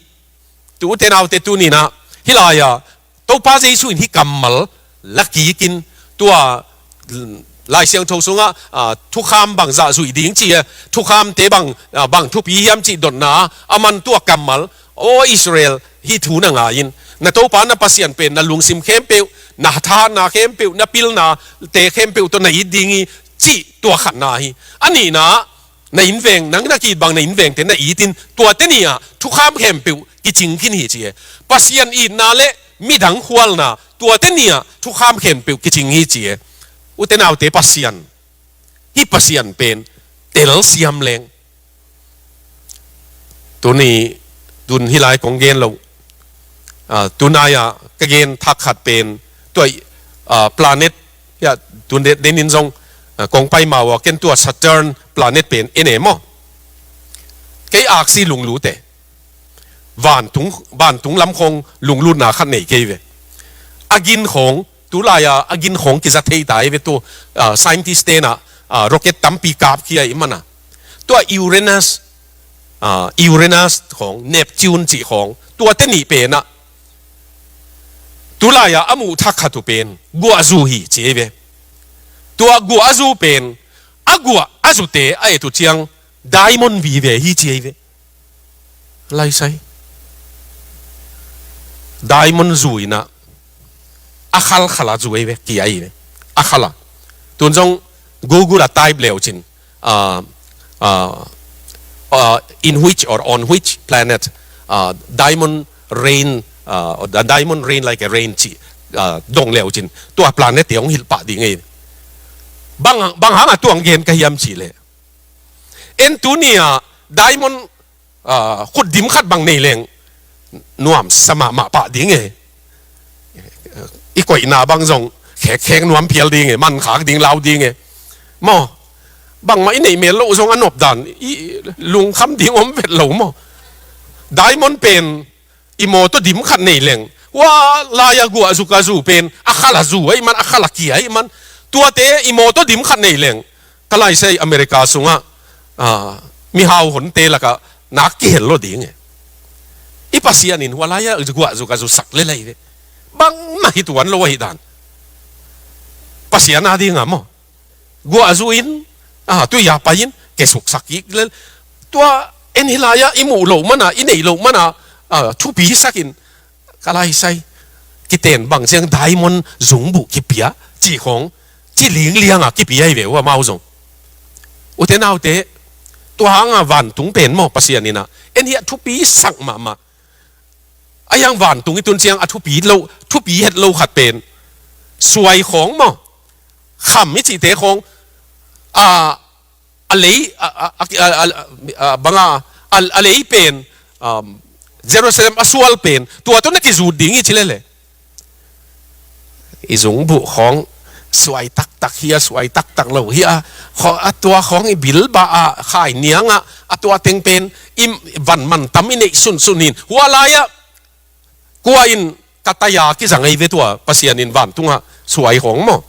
Tu ute naute, tuni-in ah hih lai-a Topa Jesu in hih kammal la kik in, tua, mm, Lai Siangtho sungah, ah, thukham bangzah zuih ding cih, eh, thukhamte bang, ah, bang thupi hiam cih dotna, aman tua kammal, aw Israel, hih thu na ngai in, na Topa na Pasian pen na lungsim khempeuh, na thahatna khempeuh, na pilnate khempeuh tawh na it ding hi, cih tua khatna hi. A nihna, na innveng, nang na ki-it bang na innvengte na it in, tuate ni-a thukham khempeuh kicing khin hi ci e. Pasian itna le midang khualna, Tuate nih ah thukham khempeuh kicing hi ci e. Ute naute, Pasian, hih Pasian pen telsiam leng. Tuni, tun hih lai kong gen lo. Ah, tunai-ah ka gen thak khat pen tua, ah, planet, ya, tun de-, denin zong, ah, kong pai ma ua ken tua Saturn planet pen en e maw. Kei aksi lunglut e. Vantung, vantung lam khawng lunglutna khat nei kei ve. A gin khawng, tulai-a a gin khawng kiza thei ta hi ve tu, ah, scientist te na, ah, rocket tampi kap khia i mana. Tua Uranus, ah, Uranus khawng, Neptune cih khawng, tuate nih pen ah, tulai-a a muh thak khat uh pen guahzu hi ci hi ve. Tua guahzu pen a guah a zute a et uh ciang diamond vive hi ci hi ve. Laisai. Diamond zu in ah a khalkhal a zu ei ve, ki ai ve. A khal a. Tun zong Google a type leu cin, ah, ah, ah, in which or on which planet, ah, diamond rain, ah, the diamond rain like a rain ci, ah, dong leu cin. Tua planet te hong hilh pah ding ei. Bang, bang hang a tuang gen ka hiam cih leh. En tuni-ah diamond ah, khut dim khat bang nei leng nuamsa mahmah pah ding e. I koihna bang zong khekkhek nuam phial ding e, mankhak ding lau ding e. Maw, bangmah i neih mel loh zong a nop dan, i lungkham ding om vet lo maw. Diamond pen i mawtaw dim khat nei leng, hua lai-a guah zuk a zu pen a khal a zu ahi man, a khal a kia ahi man. Tuate i mawtaw dim khat nei leng, ka laisai America sungah, ah, mihau honte lakah nak kihel lo ding e. I Pasian in hua lai-a guah zuk a zu sak lel ahi ve. Bangmah hi tuan lo ahi dan. Pasian a ding a maw. Guah zu in, ah, tui-a pai in, kesuksak kik lel. Tua en hih lai-a i muh loh mana, i neih loh mana, ah, thupi sak in, ka laisai. Kiten bang ciang diamond zungbuh kipia, cih khawng, ci lingliang a kipia hi ve uh amau zong. Ute naute, tua hang a vantung pen maw Pasian in ah en hi a thupi sak mahmah. A hiang vantung i tun ciang a thupi lo, thupi het lo khat pen suai khawng maw, kham i cihte khawng, a, a lei, a, a, a, a, a, banga, a, a lei pen, um, Jerusalem a sual pen tua tawh na kizut ding i ci lele. I zungbuh khawng suai taktak hi a, suai taktak lo hi a, khaw-, a tua khawng i bilbah a khai niangah a tua teng pen i van mantam i neih sunsun hin. Hua lai-ah kua in ka tai-a kizang ei ve tua Pasian in vantungah suai khawng maw.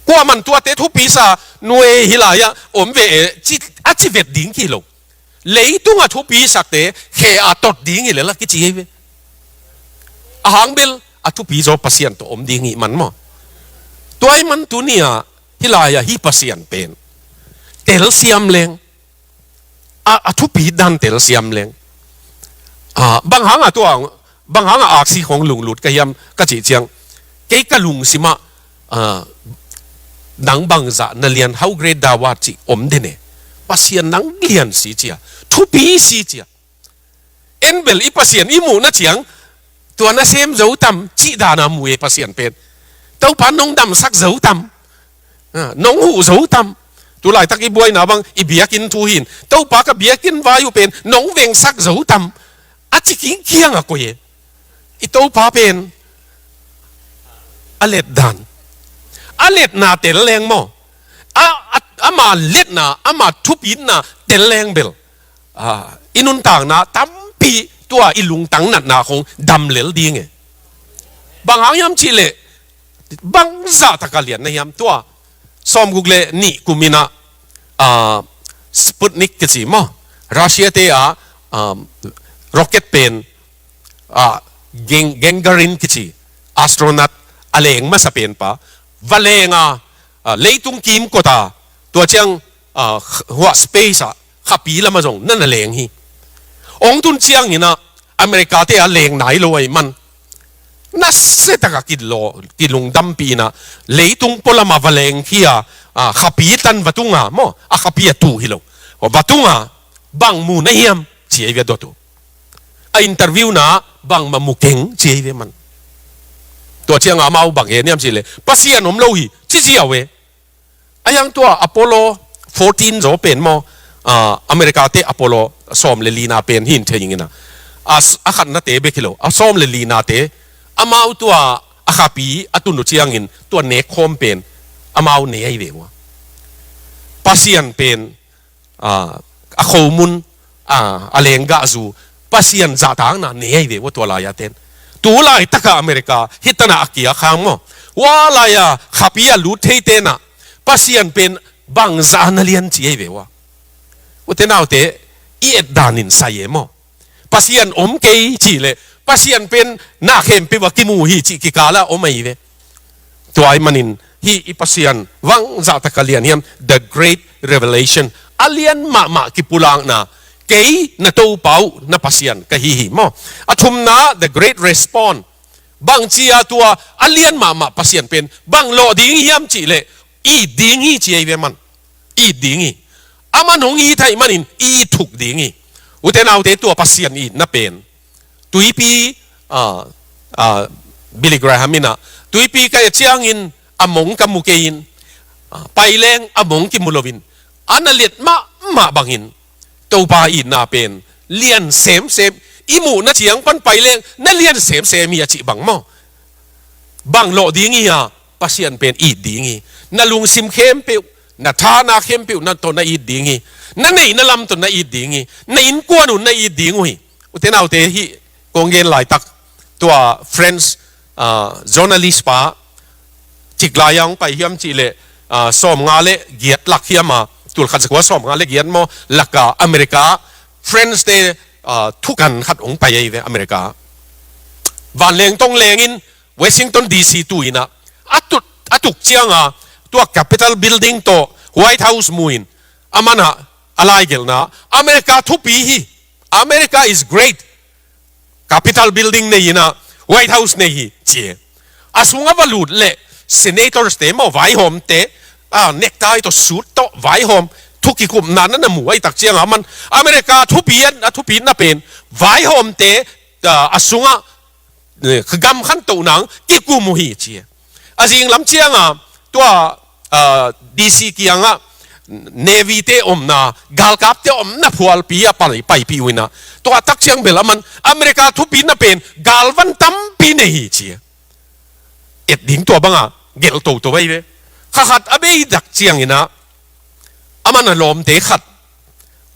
Kua man tuate thupi sa nuai hih lai-ah om ve e, ci, a ci vet ding ki lo. Leitungah thupi sakte khe a tot ding hi lel a kici hi ve. A hang bel a thupi zaw Pasian tawh om ding hi man maw. Tua hi man tuni-ah hih lai-ah hih Pasian pen telsiam leng. A, a thupi dan telsiam leng. A, bang hang a tua, bang hang a aksi khawng lunglut ka hiam ka cih ciang. Kei ka lungsimah, a, nang bangzah na lian, how great thou art cih om den e. Pasian nang lian si cia. Thupi si cia. En bel i Pasian i muhna ciang, tua na sem zo tam, cih dana mu e Pasian pen. Topa nong damsak zo tam. A, nong huh zo tam. Tulaitak i buaina bang, i biakinn thu hin. Topa ka biakinn vai uh pen, nong vengsak zo tam. A ci kingkiang a koi e. I Topa pen a letdan. A letna tel leng maw. A, a, ama letna, ama thupitna tel leng bel. A, i nuntakna tampi tua i lungtang natna khong dam lel ding e. Bang hang hiam cih leh, bangzah taka lian na hiam tua. Sawmguk le nih kum in ah, a, Sputnik kici maw. Russia te a, a, rocket pen, a, Geng-, Gagarin kici astronaut a leng masa pen pa. Va leng a, a, leitung kimkot a. Tua ciang, a, hua space a. Khapi lamah zong na na leng hi. Ong tun ciang in ah America te a leng nai lo ahi man. Nasia taka kilaw, kilungdampih in ah leitung pualamah va leng khia, a, khapi tan va tunga maw, a khapi a tu hi lo. Va tunga bang mu na hiam ci ei ve dot uh. A interview na bangmah mu keng ci ei ve man. Tua ciangah amau bang gen hiam cih leh, Pasian om lo hi, ci ziau e. A hiang tua Apollo fourteen zaw pen maw, ah, America te Apollo sawm le lina pen hi in thei ing ina. A s-, a khatnate bek hi lo, a sawm le linate, amau tua a khapi a tun uh ciangin tua nek khawm pen amau ne ahi ve ua. Pasian pen, ah, a khomun, ah, a lenggahzu, Pasian zahtakna ne ahi ve ua tua lai-a ten. Tu laitaka America hi tana a kia khang maw, ua lai-a khapi a lut thei tena Pasian pen bangzah na lian ci ahi ve ua. Ute naute, i et danin sai e maw. Pasian om kei cih leh, Pasian pen na khempeuh a kimu hi cih kikala om ahi ve. Tua ahih manin hih i Pasian bangzah taka lian hiam, the great revelation. A lian mahmah kipulakna, kei na Topa uh na Pasian ka hi hi maw. A thumna, the great response. Bangcia tua a lian mahmah Pasian pen bang lawh ding hiam cih leh, it ding hi ci ahi ve man. It ding hi. Aman hong it ahih manin it thuk ding hi. Ute naute, tua Pasian itna pen, tuipi, ah, ah, Billy Graham ina, tuipi ka et ciangin a mong ka mu kei in, ah, paileng a mong kimu loin, a na liat mahmah bangin Topa itna pen lian semsem, i muhna ciang pan paileng na lian semsem hi a cih bang maw. Bang lawh ding hi a, Pasian pen it ding hi. Na lungsim khempeuh, na thana khempeuh na tawh na it ding hi. Na neihna lam tawh na it ding hi. Na innkuan un na it ding uh hi. Ute naute, hih kong gen laitak tua French, ah, journalist pa, cik lai-a hong pai hiam cih leh, ah, sawmnga le giat lak hiam a, tulkhat zakua sawmnga le giat maw, laka America, French te, ah, thukan khat hong pai ahi ve America. Vanleng tong lengin Washington D C tu ina, a tuk, a tuk cianga tua Capitol Building tawh White House mu in, aman a laigelhna, America thupi hi, America is great. Capitol Building nei ina, White House nei hi, ci e. A sungah va lut leh senators te maw, vaihawmte, ah, necktie tawh suit tawh vaihawm, thu kikupna na na mu ahih tak cianga aman America thupi a, a thupina pen vaihawmte, ah, a sungah, eh, gam khantoh nang kikum uh hi, ci e. A zinglam cianga tua, ah, D C kiangah Navy te omna, galkapte omna phualpi a pai, paipih uh ina, tua tak ciang bel aman America thupina pen galvan tampi nei hi, ci e. Et ding tua banga gelh toto ahi ve. Kha khat a bei tak ciang ina, aman a lawmte khat,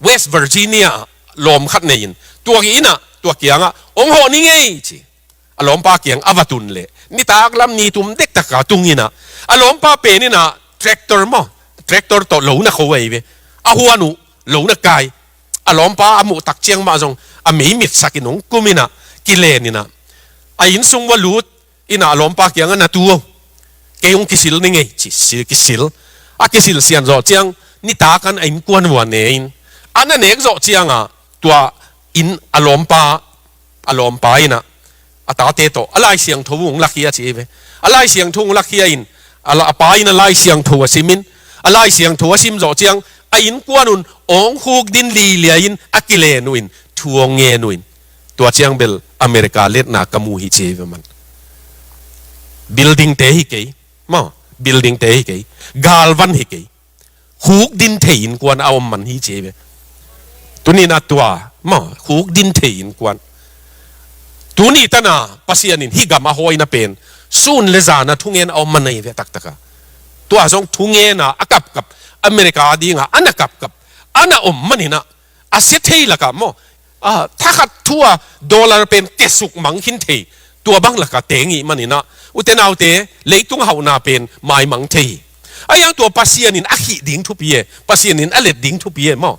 West Virginia lawm khat nei in, tua ina, tua kiangah hong hawh ni ngei, ci. A lawmpa kiang a va tun leh, nitak lam ni tum dektaka tung ina, a lawmpa pen ina tractor maw, tractor tawh lo na kho ahi ve. A huan uh lo na kai. A lawmpa a muh tak ciang mah zong a mei mitsak in hong kum ina, kilen ina, a inn sung va lut ina, a lawmpa kiangah, na tu aw, kei hong kisil ni ngei, ci, si, kisil. A kisil sian zawh ciang, nitak an a innkuan uh a ne in, a na nek zawh cianga tua inn a lawmpa, a lawmpa ina a tate tawh a Lai Siangtho uh hong lakhia, ci hi ve. A Lai Siangtho hong lakhia in, a la, a pa in a Lai Siangtho a sim in, a Lai Siangtho a sim zawh ciang a innkuan un hong khukdin lilia in a kilen uh in thu hong ngen uh in, tua ciang bel America letna ka mu hi, ci hi ve man. Building te hi kei maw, building te hi kei, galvan hi kei. Khukdin thei innkuan a om man hi, ci hi ve. Tuni ina tua maw, khukdin thei innkuan. Tuni tana Pasian in hih gam a hawina pen sun le zana thungen a om man ahi ve taktaka. Tua zong thungena a kapkap, America dinga a na kapkap, a na om man ina, a sia thei laka maw, ah, thakhat thu a dollar pen kesuk mang khin thei, tua bang laka teng ih man ina, ute naute, leitung hauhna pen maimang thei hi. A hiang tua Pasian in a khih ding thupi e, Pasian in a let ding thupi e maw.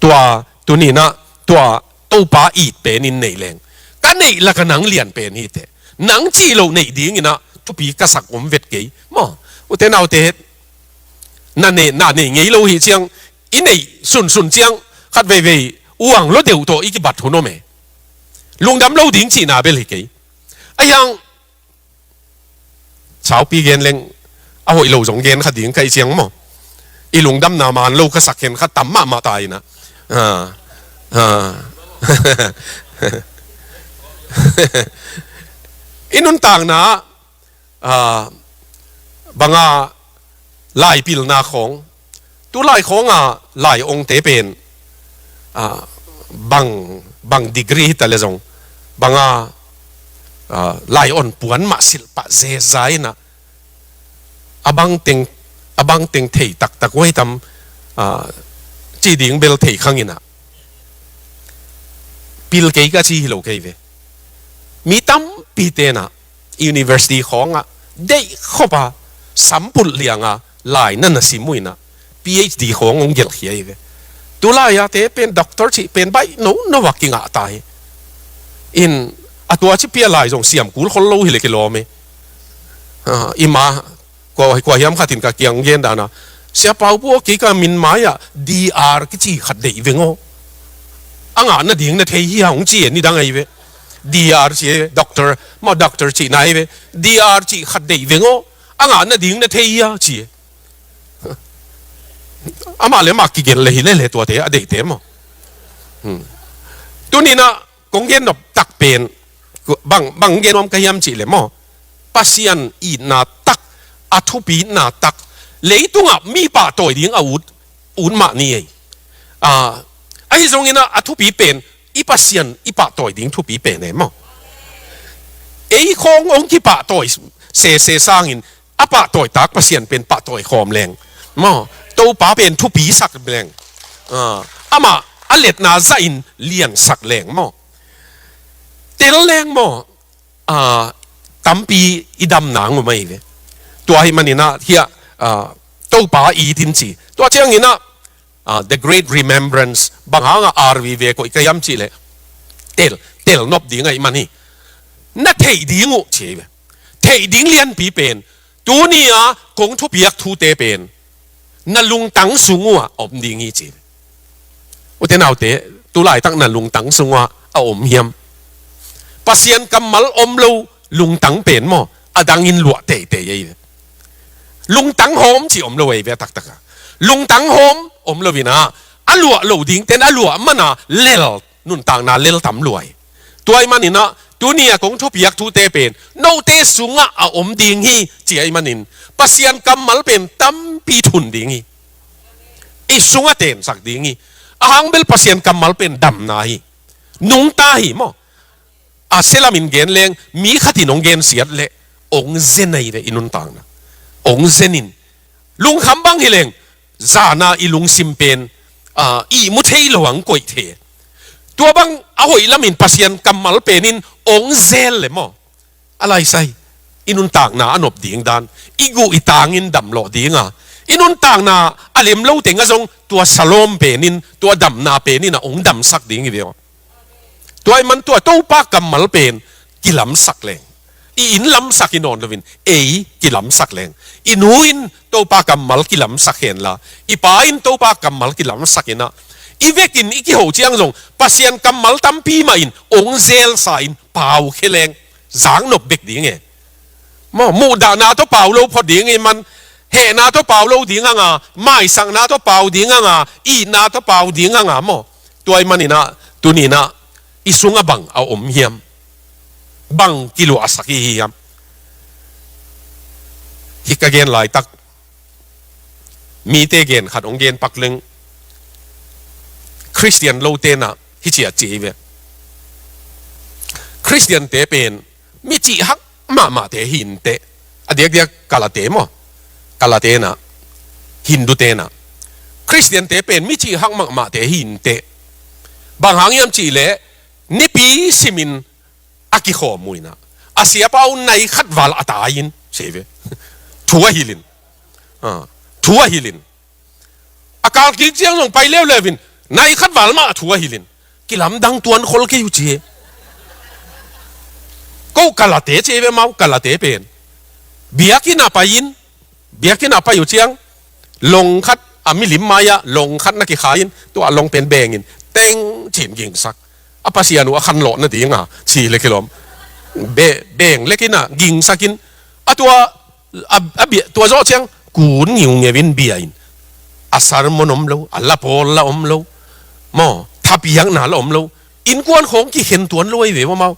Tua tuni ina, tua Topa it pen in nei leng, ka neih laka nang lian pen hi teh, nang cih loh neih ding ina thupi ka sak om vet kei maw. Ute naute, na neih, na neih ngei lo hi ciang, i neih sunsun ciang khat veivei uang lo deuh tawh i kibat hun om e. Lungdam lo ding cihna bel hi kei. A hiang saupi gen leng a hoih lo zong gen kha ding ka hih ciang maw, i lungdamna man lo ka sak hen kha tam mahmah ta ina. Ah, ah. I nuntakna ah, banga laipilna khawng, tu lai khawnga lai ongte pen, ah, bang, bang degree hita le zong, banga, ah, lai on puan mah silh pah zeza inah, a bang teng, a bang teng thei taktak uh hi tam, ah, ci ding bel thei khang inah, pil kei ka ci hi lo kei ve. Mi tampi tenah university khawngah deih khop a, sampulh lianga lai na na sim uh inah, PhD khawng hong gelhkhia hi ve. Tu lai-a te pen doctor cih pen baih no no a kingah ta hi. In, a tua ci pia lai zong siam kul khol lo hi le kilawm e. Ah, i ma, kua, kua hiam khat in ka kiang gen dana, "Sia Pau Pu aw, kei ka min mai-ah DR kici khat deih veng aw. A ngah nading na thei hia?" hong ci e, nidang ahi ve. DR ci e, doctor, maw, doctor cihna ahi ve. "DR cih khat deih veng aw. A ngah nading na thei hia?" ci e. Amah le amah kigelh le hi lele tuate a deihte maw. Hmm. Tuninah kong gen nop tak pen, bang, bang gen nuam ka hiam cih le maw, Pasian itna tak, a thupitna tak, leitungah mi pahtawi ding a ut, ut mah ni ei. Ah, ahi zonginah a thupi pen, i Pasian i pahtawi ding thupi pen e maw. Ei khawng hong kipahtawi sese sangin, a pahtawitak Pasian pen pahtawi khawm leng maw, Topa pen thupi sak leng, ah, amah a letna zahin liansak leng maw, tel leng maw, ah, tampi i damna ngum ahi ve. Tua hi maninah hiah, ah, Topa i tin ci. Tua cianginah, ah, The Great Remembrance, bang hangah RV ve koih ka hiam cih leh, tel, tel nop ding ahi man hi. Na theih ding uh ci ahi ve. Theih ding lianpi pen, tuni-a kong thupiak thute pen na lungtang sung uh ah a om ding hi ci. Ute naute, tu laitak na lungtang sung uh ah a om hiam? Pasian kammal om lo lungtang pen maw, a dangin luah teitei ei ve. Lungtang hawm ci om lo ei ve a taktak a. Lungtang hawm om lo inah, a luah lo dingten a luah mana lel, nuntakna lel tam lua hi. Tua ahi maninah, tuni-a kong thupiak thute pen note sungah a om ding hi ci ahi manin, Pasian kammal pen tampi thun ding hi. I sungah tensak ding hi. A hang bel Pasian kammal pen damna hi. Nungta hi maw. A sia lamin gen leng, mi khatin hong gensiat leh, hong zen ahi ve i nuntakna. Hong zenin, lungkham bang hi leng, zana i lungsim pen, ah, ihmu thei lo hong koih thei. Tua bang a hoih lamin Pasian kammal penin hong zel le maw, a laisai, i nuntakna a nop ding dan, i guh i tangin damlawh dinga, i nuntakna a lem lo tengah zong tua salawm penin, tua damna penin a hong damsak ding hi ve aw. Tua ahi man tua Topa kammal pen kilamsak leng, i inn lamsak hi nawn loin, ei kilamsak leng, i nu in Topa kammal kilamsak henla, i pa in Topa kammal kilamsak inah, i vekin i kiho ciang zong Pasian kammal tampi mahin hong zelsa in pau khe leng, zak nop bek ding e. Maw, muhdahna tawh pau lo phot ding ahi man, hehna tawh pau lo ding hanga, maisakna tawh pau ding hanga, itna tawh pau ding hanga maw. Tua ahi maninah, tuninah, i sungah bang a om hiam? Bang kiluahsak i hi hiam? Hih ka gen laitak, mite gen khat hong gen pak leng, Khristian lo tenah hih ciah ci hi ve. Khristiante pen mi cih hak mahmahte hi inteh. A diakdiak Kalate maw, Kalate inah, Hindu tenah, Khristiante pen mi cih hak mahmahte hi inteh. Bang hang hiam cih leh, nipi simin a kikhawm uh inah, a siapa uh nai khat val a tai in, ci hi ve. Thu a hilhin. Ah, thu a hilhin. A kal kik ciang zong pai leuleu in, nai khat val mah a thu a hilhin. Kilamdang tuan khol kei uh ci hi. Ko Kalate ci hi ve, amau Kalate pen. Biakinn ah pai in, biakinn ah pai uh ciang, long khat, a milim mai-ah long khat na kikhai in, tua long pen bengin, teng ci-in gingsak. A Pasian uh a khanlawh nadinga ci le kilawm. Be-, beng lekinah gingsakin, a tua, a, a bia, tua zawh ciang kun ngiungeu in bia in. A sermon om lo, a la pawl la om lo, maw, thapiakna la om lo. Innkuan khawng kikhen tuan lo ahi ve maw, amau.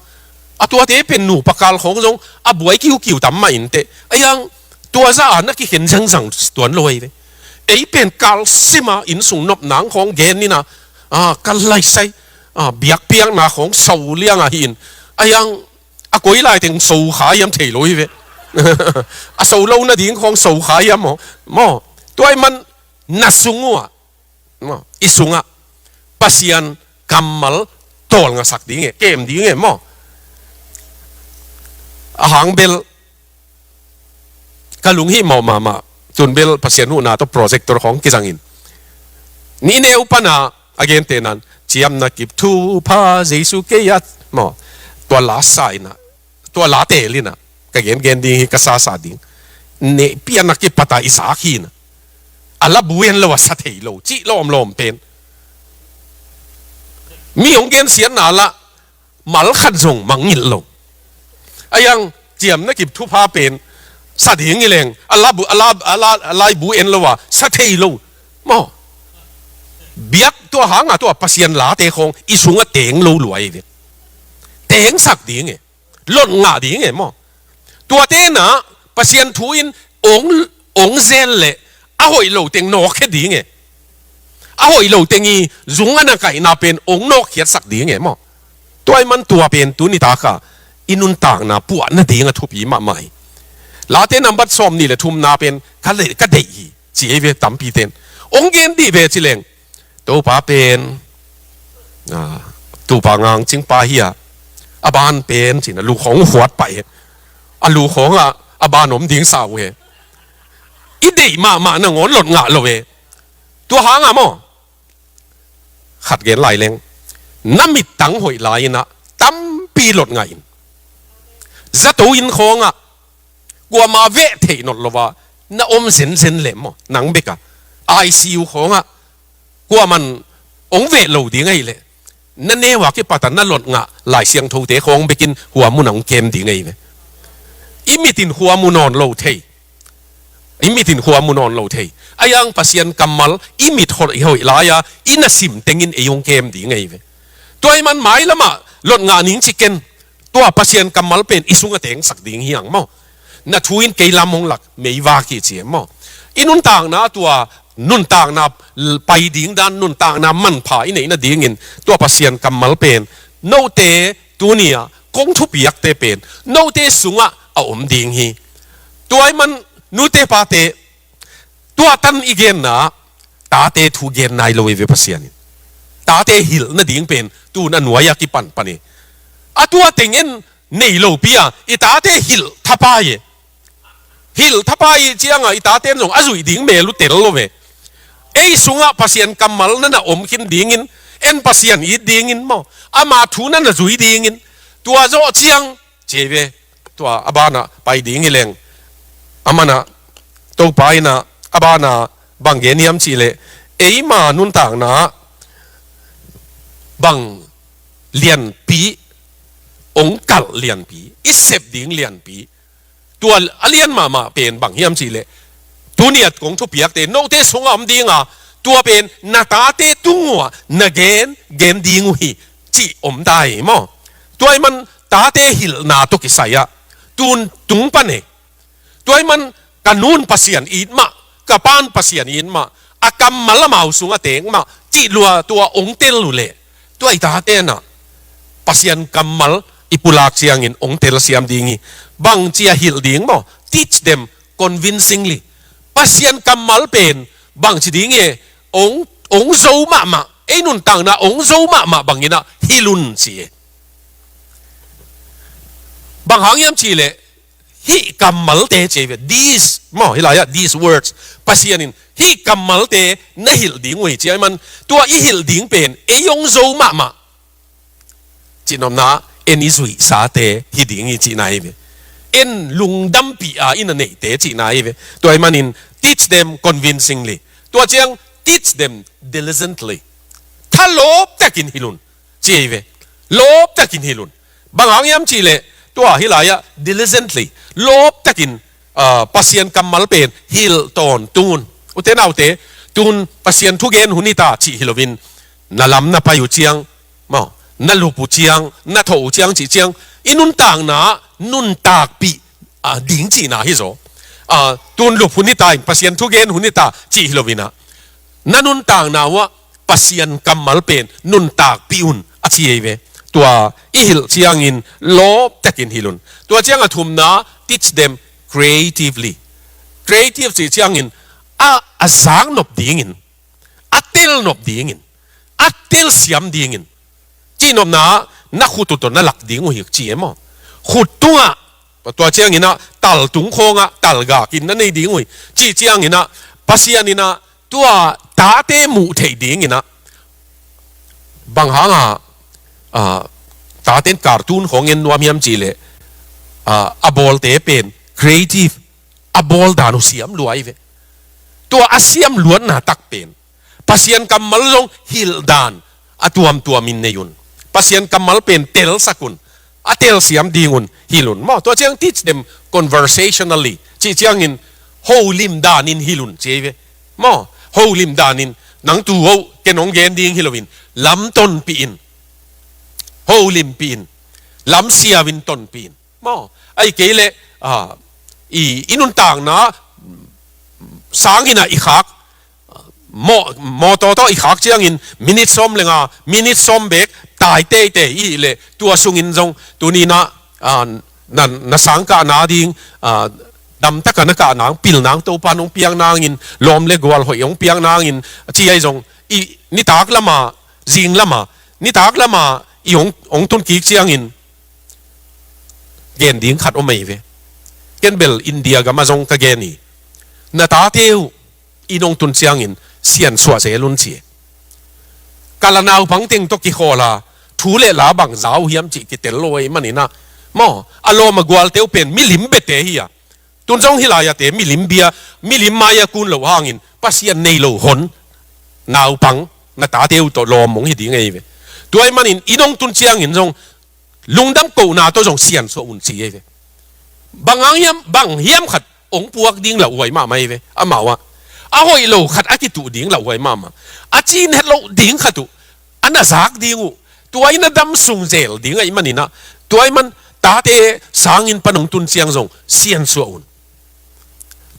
A tuate pen nupa kal khawng zong a buai kiukiu tam mah inteh. A iang tua zah a na kikhen zangzang tuan lo ahi ve. Ei pen kal sima innsung nopna khawng gen nina, a, kal laisai, a, biakpiakna khawng so liang ahi in. A iang a koi lai teng so kha hiam thei lo hi ve. A so lo nading khawng so kha hiam maw? Maw? Tua ahih man na sung uh ah, maw, i sungah Pasian kammal tawlngasak ding e, kem ding e maw? A hang bel ka lunghimawh mahmah, tun bel Pasian huhna tawh projector khawng kizangin ni neu pana a gente nan, ciamna kip thupha Jesu kei a, maw, tua la sa ina, tua la tel ina, ka gengen ding hi, ka sasa ding. Nehpiakna kipata i zak hi ina, a la buen lo a sa thei lo cih lawmlawm pen. Mi hong gensiatna lah mal khat zong mangngilh lo. A iang ciamna kip thupha pen sa ding hi leng a la bu, a la, a la, a laibu en lo a sa thei lo. Maw? Biak tua hanga tua Pasian late khawng i sungah teng lo luai ve. Tengsak ding e. Lot ngah ding e maw? Tuate na Pasian thu in ong, ong zel le a hoih lo teng nawkkhia ding e. A hoih lo teng i zung a na kaihna pen ong nawkkhiatsak ding e maw? Tua ahih man tua pen tuni taka i nuntakna puah nading a thupi mahmah hi. Late nambat sawm nih le thumna pen ka le-, ka deih hi. Ci ei ve tampi ten. Ong gen dih ve ci leng. Topa pen, a, tupa ngang cingpa hi a, a ban pen cina lu khawng uh huat pah e. A lu khawngah a ban om ding sa uh he. I deih mahmah nangawn lot ngah lo e. Tua hanga maw? Khat gen lai leng. Na mittang hoih lai inah tampi lot ngah in. Zato inn khawngah kuama veh theih not lo a na om zenzen leh maw, nang beka I C U khawngah kuaman ong veh lo ding ahih leh na neu a kipata na lot ngah Lai Siangthote khawng bekin hua mun a ong kem ding ahi ve. I mit in hua mu nawn lo thei. I mit in hua mu nawn lo thei. A iang Pasian kammal i mit hoih, hoih lai a i na sim tengin ei ong kem ding ahi ve. Tua ahih man mailamah lot ngah ning ci ken. Tua Pasian kammal pen i sungah tengsak ding hi ang maw? Na thu in kei lam hong lak meivak hi ci e maw? I nuntakna tua nuntakna pai ding dan, nuntakna manpha i neih nadingin tua Pasian kammal pen note tuni-ah kong thupiakte pen note sungah a om ding hi. Tua ahih man nute pate, tua tan i genna, tate thu gen nai lo hi ve Pasian in. Tate hilh nading pen tun a nuai-ah kipanpan hi. A tua teng en nei lopi a i tate hilh thapai e. Hilh thapai i ciangah i taten zong a zuih ding mel uh tel lo ve. Ei sungah Pasian kammal na na om khin dingin, en Pasian it dingin maw, ama thu na na zui dingin, tua zawh ciang ci ei ve. Tua a banah pai ding hi leng. A manah Topa inah a banah bang gen hiam cihleh, eima nuntakna bang lianpi, ong kalh lianpi, i sep ding lianpi, tua a lian mahmah pen bang hiam cihleh, tuni-at kong thupiakte note sungah om dinga, tua pen na tate tung uh ah na gen, gen ding uh hi, cih om ta hi maw? Tua ahih man tate hilhna tawh kisai-ah tun tung pan e. Tua ahih man ka nun Pasian it mah, ka pan Pasian it mah, a kammal amau sungah teng mah cih lua tua ong tel uh leh, tua i tate nah Pasian kammal i pulak ciangin ong telsiam ding hi. Bangci a hilh ding maw? Teach them convincingly. Pasian kammal pen bangci ding hi e, ong, ong zo mahmah, ei nuntakna ong zo mahmah banginah hilh un ci e. Bang hang hiam cihleh, hih kammalte ci ei ve, these maw, hih lai-ah these words, Pasian in hih kammalte na hilh ding uh hi ci ahih man, tua i hilh ding pen ei ong zo mahmah, cihnopna, en i zuihsate hi ding hi cihna hi ve. En lungdampih a i na neihte cihna hi ve. Tua ahih manin teach them convincingly. Tua ciang teach them diligently. Thalawp takin hilh un ci ei ve. Lawp takin hilh un. Bang hang hiam cihleh, tua hih lai-ah diligently, lawp takin, ah, Pasian kammal pen hilh tawntung un. Ute naute, tun Pasian thugen hun hi ta cih hi loin, na lam na pai uh ciang maw, na lup uh ciang, na thawh uh ciang cih ciang, I nuntakna nuntakpih, ah, ding cihna hi zaw. Ah, tun lup hun hi ta in, Pasian thugen hun hi ta cih hi lo in ah, na nuntakna uh ah Pasian kammal pen nuntakpih un a ci ei ve. Tua i hilh ciangin lawptakin hilh un. Tua ciang a thumna, teach them creatively. Creative cih ciangin a, a zak nop dingin, a tel nop dingin, a telsiam dingin, cihnopna, na khut uh tawh na lak ding uh hi ci e maw? Khut tungah, tua ciangin ah tal tung khawngah talgakin na nei ding uh hi. Cih ciangin ah Pasian in ah tua tate muh theih dingin ah, bang hangah, ah, taten cartoon khawng en nuam hiam cih leh, ah, a bawlte pen creative, a bawl dan uh siam lua hi ve. Tua a siam luatna tak pen Pasian kammal zong hilh dan a tuamtuamin nei un. Pasian kammal pen telsak un. A telsiam ding un hilh un maw? Tua ciang teach them conversationally cih ciangin holim danin hilh un ci ei ve maw? Holim danin, nang tu oh, ken hong gen ding hi loin, lam tonpih in, holimpih in, lam siau in tonpih in maw? Ahih kei leh, ah, i, i nuntakna sang in ah i khak, maw, mawtaw tawh i khak ciangin minute sawm le nga, minute sawm beek tai teitei i hih leh, tua sungin zong tuni in ah, ah, na, na sang kahna ding, ah, damtak a na kah nang, pil nang, Topa'n hong piak nangin, lawm le gual hoih hong piak nangin, a ci ahi zong, i nitak lama, zing lama, nitak lama i hong, hong tun kik ciangin, gen ding khat om ahi ve. Ken bel India gama zong ka gen hi. Na tate uh inn hong tun ciangin siansuah zel un ci. Ka la naupang teng tawh kikhawl a, thu le la bang za uh hiam cih kitel lo ahih manin ah, maw, a lawm a gualte uh pen milim biate hi a. Tun zong hih lai-ate milim bia, milim mai-a kun loh hangin Pasian nei lo hon naupang na tate uh tawh lawm hong hi ding ahi ve. Tua ahih manin inn hong tun ciangin zong lungdam kohna tawh zong siansuah un ci ahi ve. Bang hang hiam, bang hiam khat hong puak ding lauhuai mahmah ahi ve, amau ah. A hoih lo khat a kituh ding lauhuai mahmah. A cin het loh ding khat uh a na zak ding uh, tua in a dam sung zel ding ahih manin ah, tua ahih man tate sangin pan hong tun ciang zong siansuah un.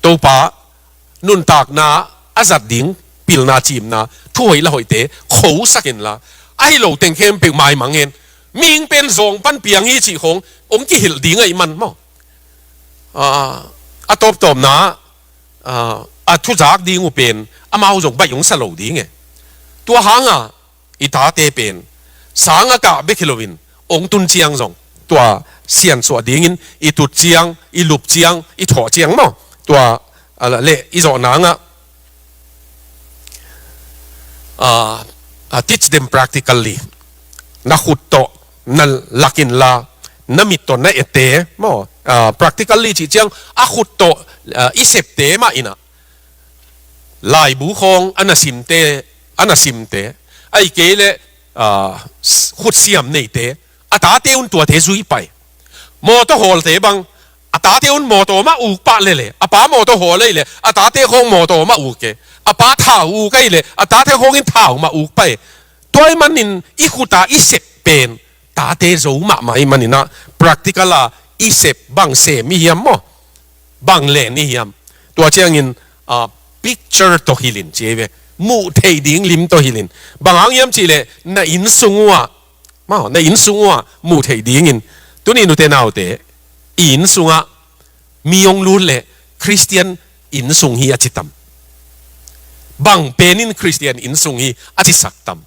Topa nuntakna a zat ding pilna cimna, thuhoih la hoihte khosak inla, ahi lo teng khempeuh maimang hen. Mihing pen zawng pan piang hi cih khawng hong kihilh ding ahih man maw? Ah, a tawptawpna, ah, a thuzak ding uh pen amau zong baih hong sa lo ding e. Tua hanga i tate pen sang a kah bek hi loin hong tun ciang zong tua siansuah dingin i tut ciang, i lup ciang, i thawh ciang maw? Tua, ah, le i zawh nangah, ah, ah, teach them practically. Na khut tawh na lak inla, na mit tawh na ette maw? Ah, practically cih ciang a khut tawh, ah, i septe mah in ah, laibu khawng a na simte, a na simte, ahih kei leh, ah, s-, khutsiam neite, a tate un tuate zui pah e. Mawtaw hawlte bang, a tate un mawtaw mah uk pah leh leh, a pa mawtaw hawl ahih leh a tate khawng mawtaw mah uk e. A pa thau uk ahih leh a tate khawngin thau mah uk pah e. Tua ahih manin i khuta i sep pen tate zo mahmah ahih manin ah, practical a i sep bang sem i hiam maw? Bang len i hiam? Tua ciangin, ah, picture tawh hilh in ci ahi ve. Muh theih ding lim tawh hilh in. Bang hang hiam cih leh na inn sung uh ah, maw, na inn sung uh ah muh theih dingin. Tuni nute naute, i inn sungah mi hong lut leh Khristian inn sung hi a ci tam? Bang penin Khristian inn sung hi a cisak tam?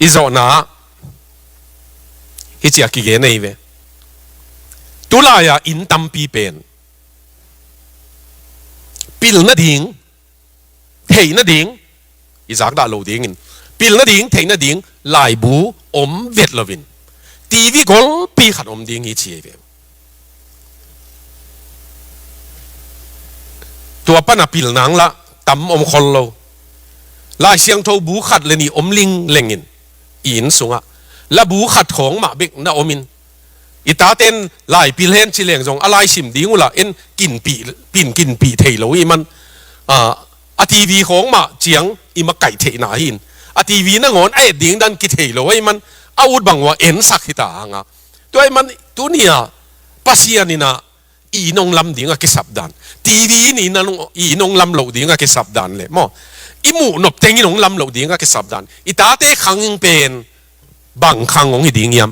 I zawhna ah hih ci a kigen ahi ve. Tulai-a inn tampi pen pil nading, theih nading, i zakdah lo dingin, pil nading, theih nading laibu om vet loin, TV golpi khat om ding hi ci ahi ve. Tua pan a pil nang lah tam om khol lo. Lai Siangtho bu khat le nih om linglengin, i inn sungah la bu khat khawng mah bek na omin, i taten lai pil hen ci leng zong a lai sim ding uh lah en kinpih, pin kinpih thei lo ahih man, ah, a TV khawng mah ciang i makaih theihna hi in, a TV nangawn a et ding dan kithei lo ahih man, a ut bang uh a ensak hi ta hang a. Tua ahih man tuni-a Pasian in ah i inn hong lam ding a kisap dan, T V in i inn hong, i inn hong lam loh ding a kisap dan le maw, i muh nop teng in hong lam loh ding a kisap dan, i tate khang pen bang khang hong hi ding hiam?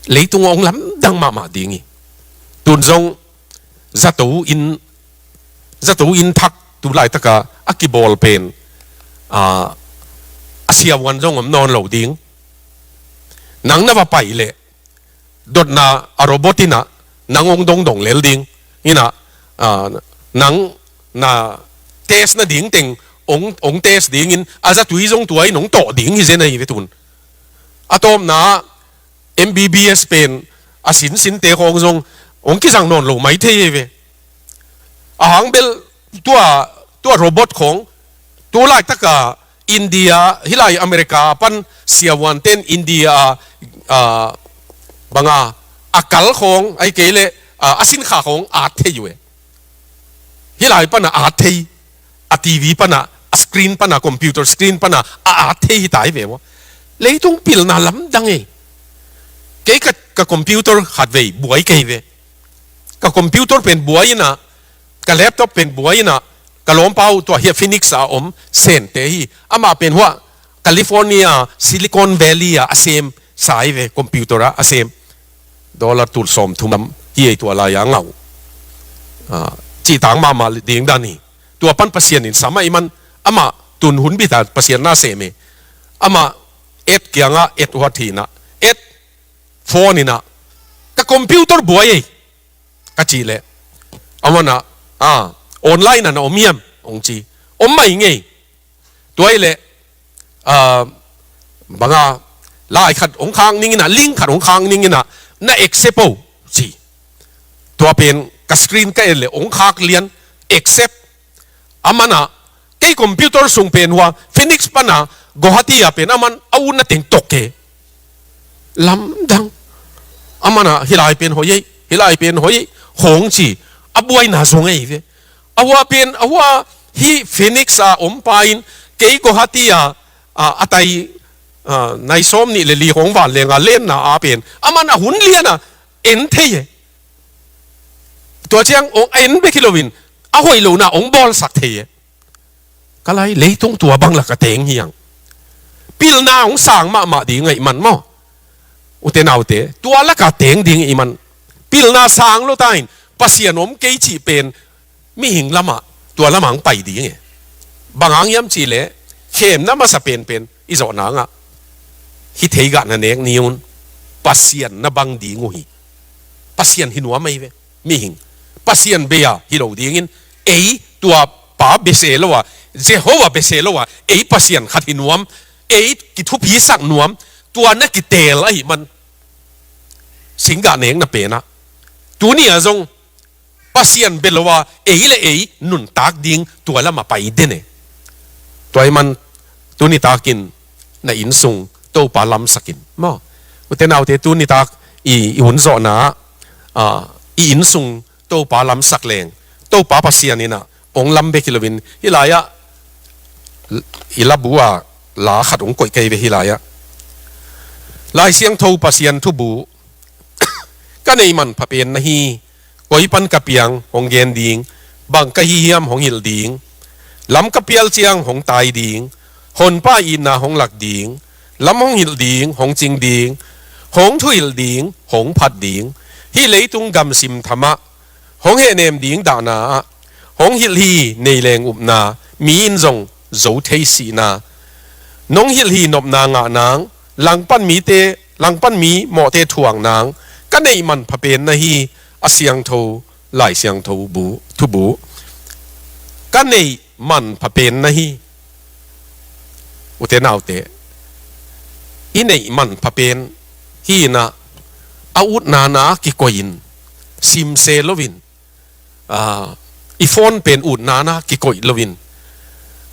Leitung hong lamdang mahmah ding hi. Tun zong zato inn, zato inn thak tu laitaka a kibawl pen, a, a siavuan zong om nawn lo ding. Nang na va pai leh dotna a robot in ah nang hong dongdong lel ding. In ah, a, nang na test nading teng hong, hong test dingin a zatui zong tua in hong tawh ding hi zen ahi ve tun. A tawpna M B B S pen a sinsinte khawng zong hong kizang nawn lo mai thei hi ve. A hang bel tua, tua robot khawng tu laitaka India, hih lai America pan siavuanten India, a, banga a kal khawng, ahih kei leh, a, a sinkha khawng at thei uh e. Hih lai pana at thei, a T V pana, a screen pana, computer screen pana a at thei hi ta hi ve maw. Leitung pilna lamdang e. Kei ka, ka computer khat vei buai kei ve. Ka computer pen buai in ah, ka laptop pen buai in ah, ka lawmpa uh tua hiah Phoenix a om Sente hi. Amah pen hua California, Silicon Valley ah a sem sa hi ve, computer ah a sem. Dollar tul sawmthum lam hi ei tua lai-a ngah uh. A, cihtak mahmah ding dan hi. Tua pan Pasian in sam ahih man amah tun hun bit a Pasian na sem e. Amah Ed kiangah, Ed huat hi in ah, Ed, phone in ah, ka computer buai ei, ka cih leh, aman ah, a, online ah na om hiam? Hong ci. Om mai ngei. Tua hi leh, a, banga, lai khat hong khak ning in ah, link khat hong khak ning in ah, na accept o, ci. Tua pen ka screen ka en leh hong khak lian, accept. Aman ah, kei computer sung pen hua Phoenix pana Guwahati ah pen aman a utna teng tok e. Lamdang. Aman ah, hih lai pen hoih ei, hih lai pen hoih ei, hong ci. A buaina zong ahi ve. A hua pen, a hua hih Phoenix a om pa in kei Guwahati ah, a, a tai, a, nai sawmnih le li hong vanleng a lenna a pen aman a hun lian a en thei e. Tua ciang hong a en bek hi loin a hoih lohna hong bawlsak thei e. Ka lai, leitung tua bang laka teng hi hang. Pilna hong sang mahmah ding ahih man maw, ute naute, tua laka teng ding ahih man pilna sang lo ta in, Pasian om kei cih pen mihing lamah, tua lamah hong pai ding e. Bang hang hiam cih leh, khemna masa penpen i zawh nangah, hih theigah na nek ni un, Pasian na bang ding uh hi. Pasian hi nuam ahi ve. Mihing, Pasian bei-a hi lo dingin, ei tua pa bese lo a, Jehovah bese lo a, ei Pasian khat hi nuam, ei kithupisak nuam, tua na kiteel ahih man, singgah nekna penah, tuni-ah zong Pasian bia lo a, ei le ei nuntak ding tua lamah pai den e. Tua ahih man, tuni takin na innsung Topa lamsak in maw. Ute naute, tuni tak i, i hun zawhna ah, a, i innsung Topa lamsak leng, Topa Pasian in ah hong lam bek hi loin, hih lai-ah i labu ah la khat hong koih kei ve hih lai-ah. Lai Siangtho Pasian thubu, ka neih manpha pen na hi, koi pan ka piang hong gen ding, bang ka hi hiam hong hilh ding, lam ka pial ciang hong tai ding, honpa itna hong lak ding, lam hong hilh ding, hong cing ding, hong thuhilh ding, hong phat ding, hih leitung gamsim thamah hong hehnem ding dahna ah, hong hilh hi nei leng upna, mi in zong zo thei sihna, nong hilh hi nopna ngah nang, langpan mite, langpan mi mawhte thuak nang, ka neih manpha pen na hi, a siangtho, Lai Siangtho bu, thubu. Ka neih manpha pen na hi. Ute naute, i neih manpha pen hi in ah, a utna na kikoih in, simse loin, a, i phone pen utna na kikoih loin,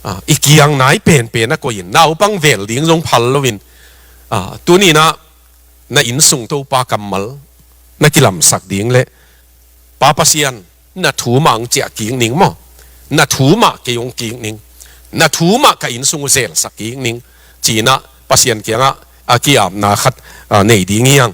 a, i kiang nai penpen a koih in, naupang vel ding zong phal loin, a, tuni in ah na innsung Topa kammal na kilamsak ding le, Pa Pasian, na thu mah hong ciah kik ning maw, na thu mah kei hong kik ning, na thu mah ka innsung uh zelsak kik ning, ci-in ah Pasian kiangah a ki-apna khat, a, nei ding hi hang.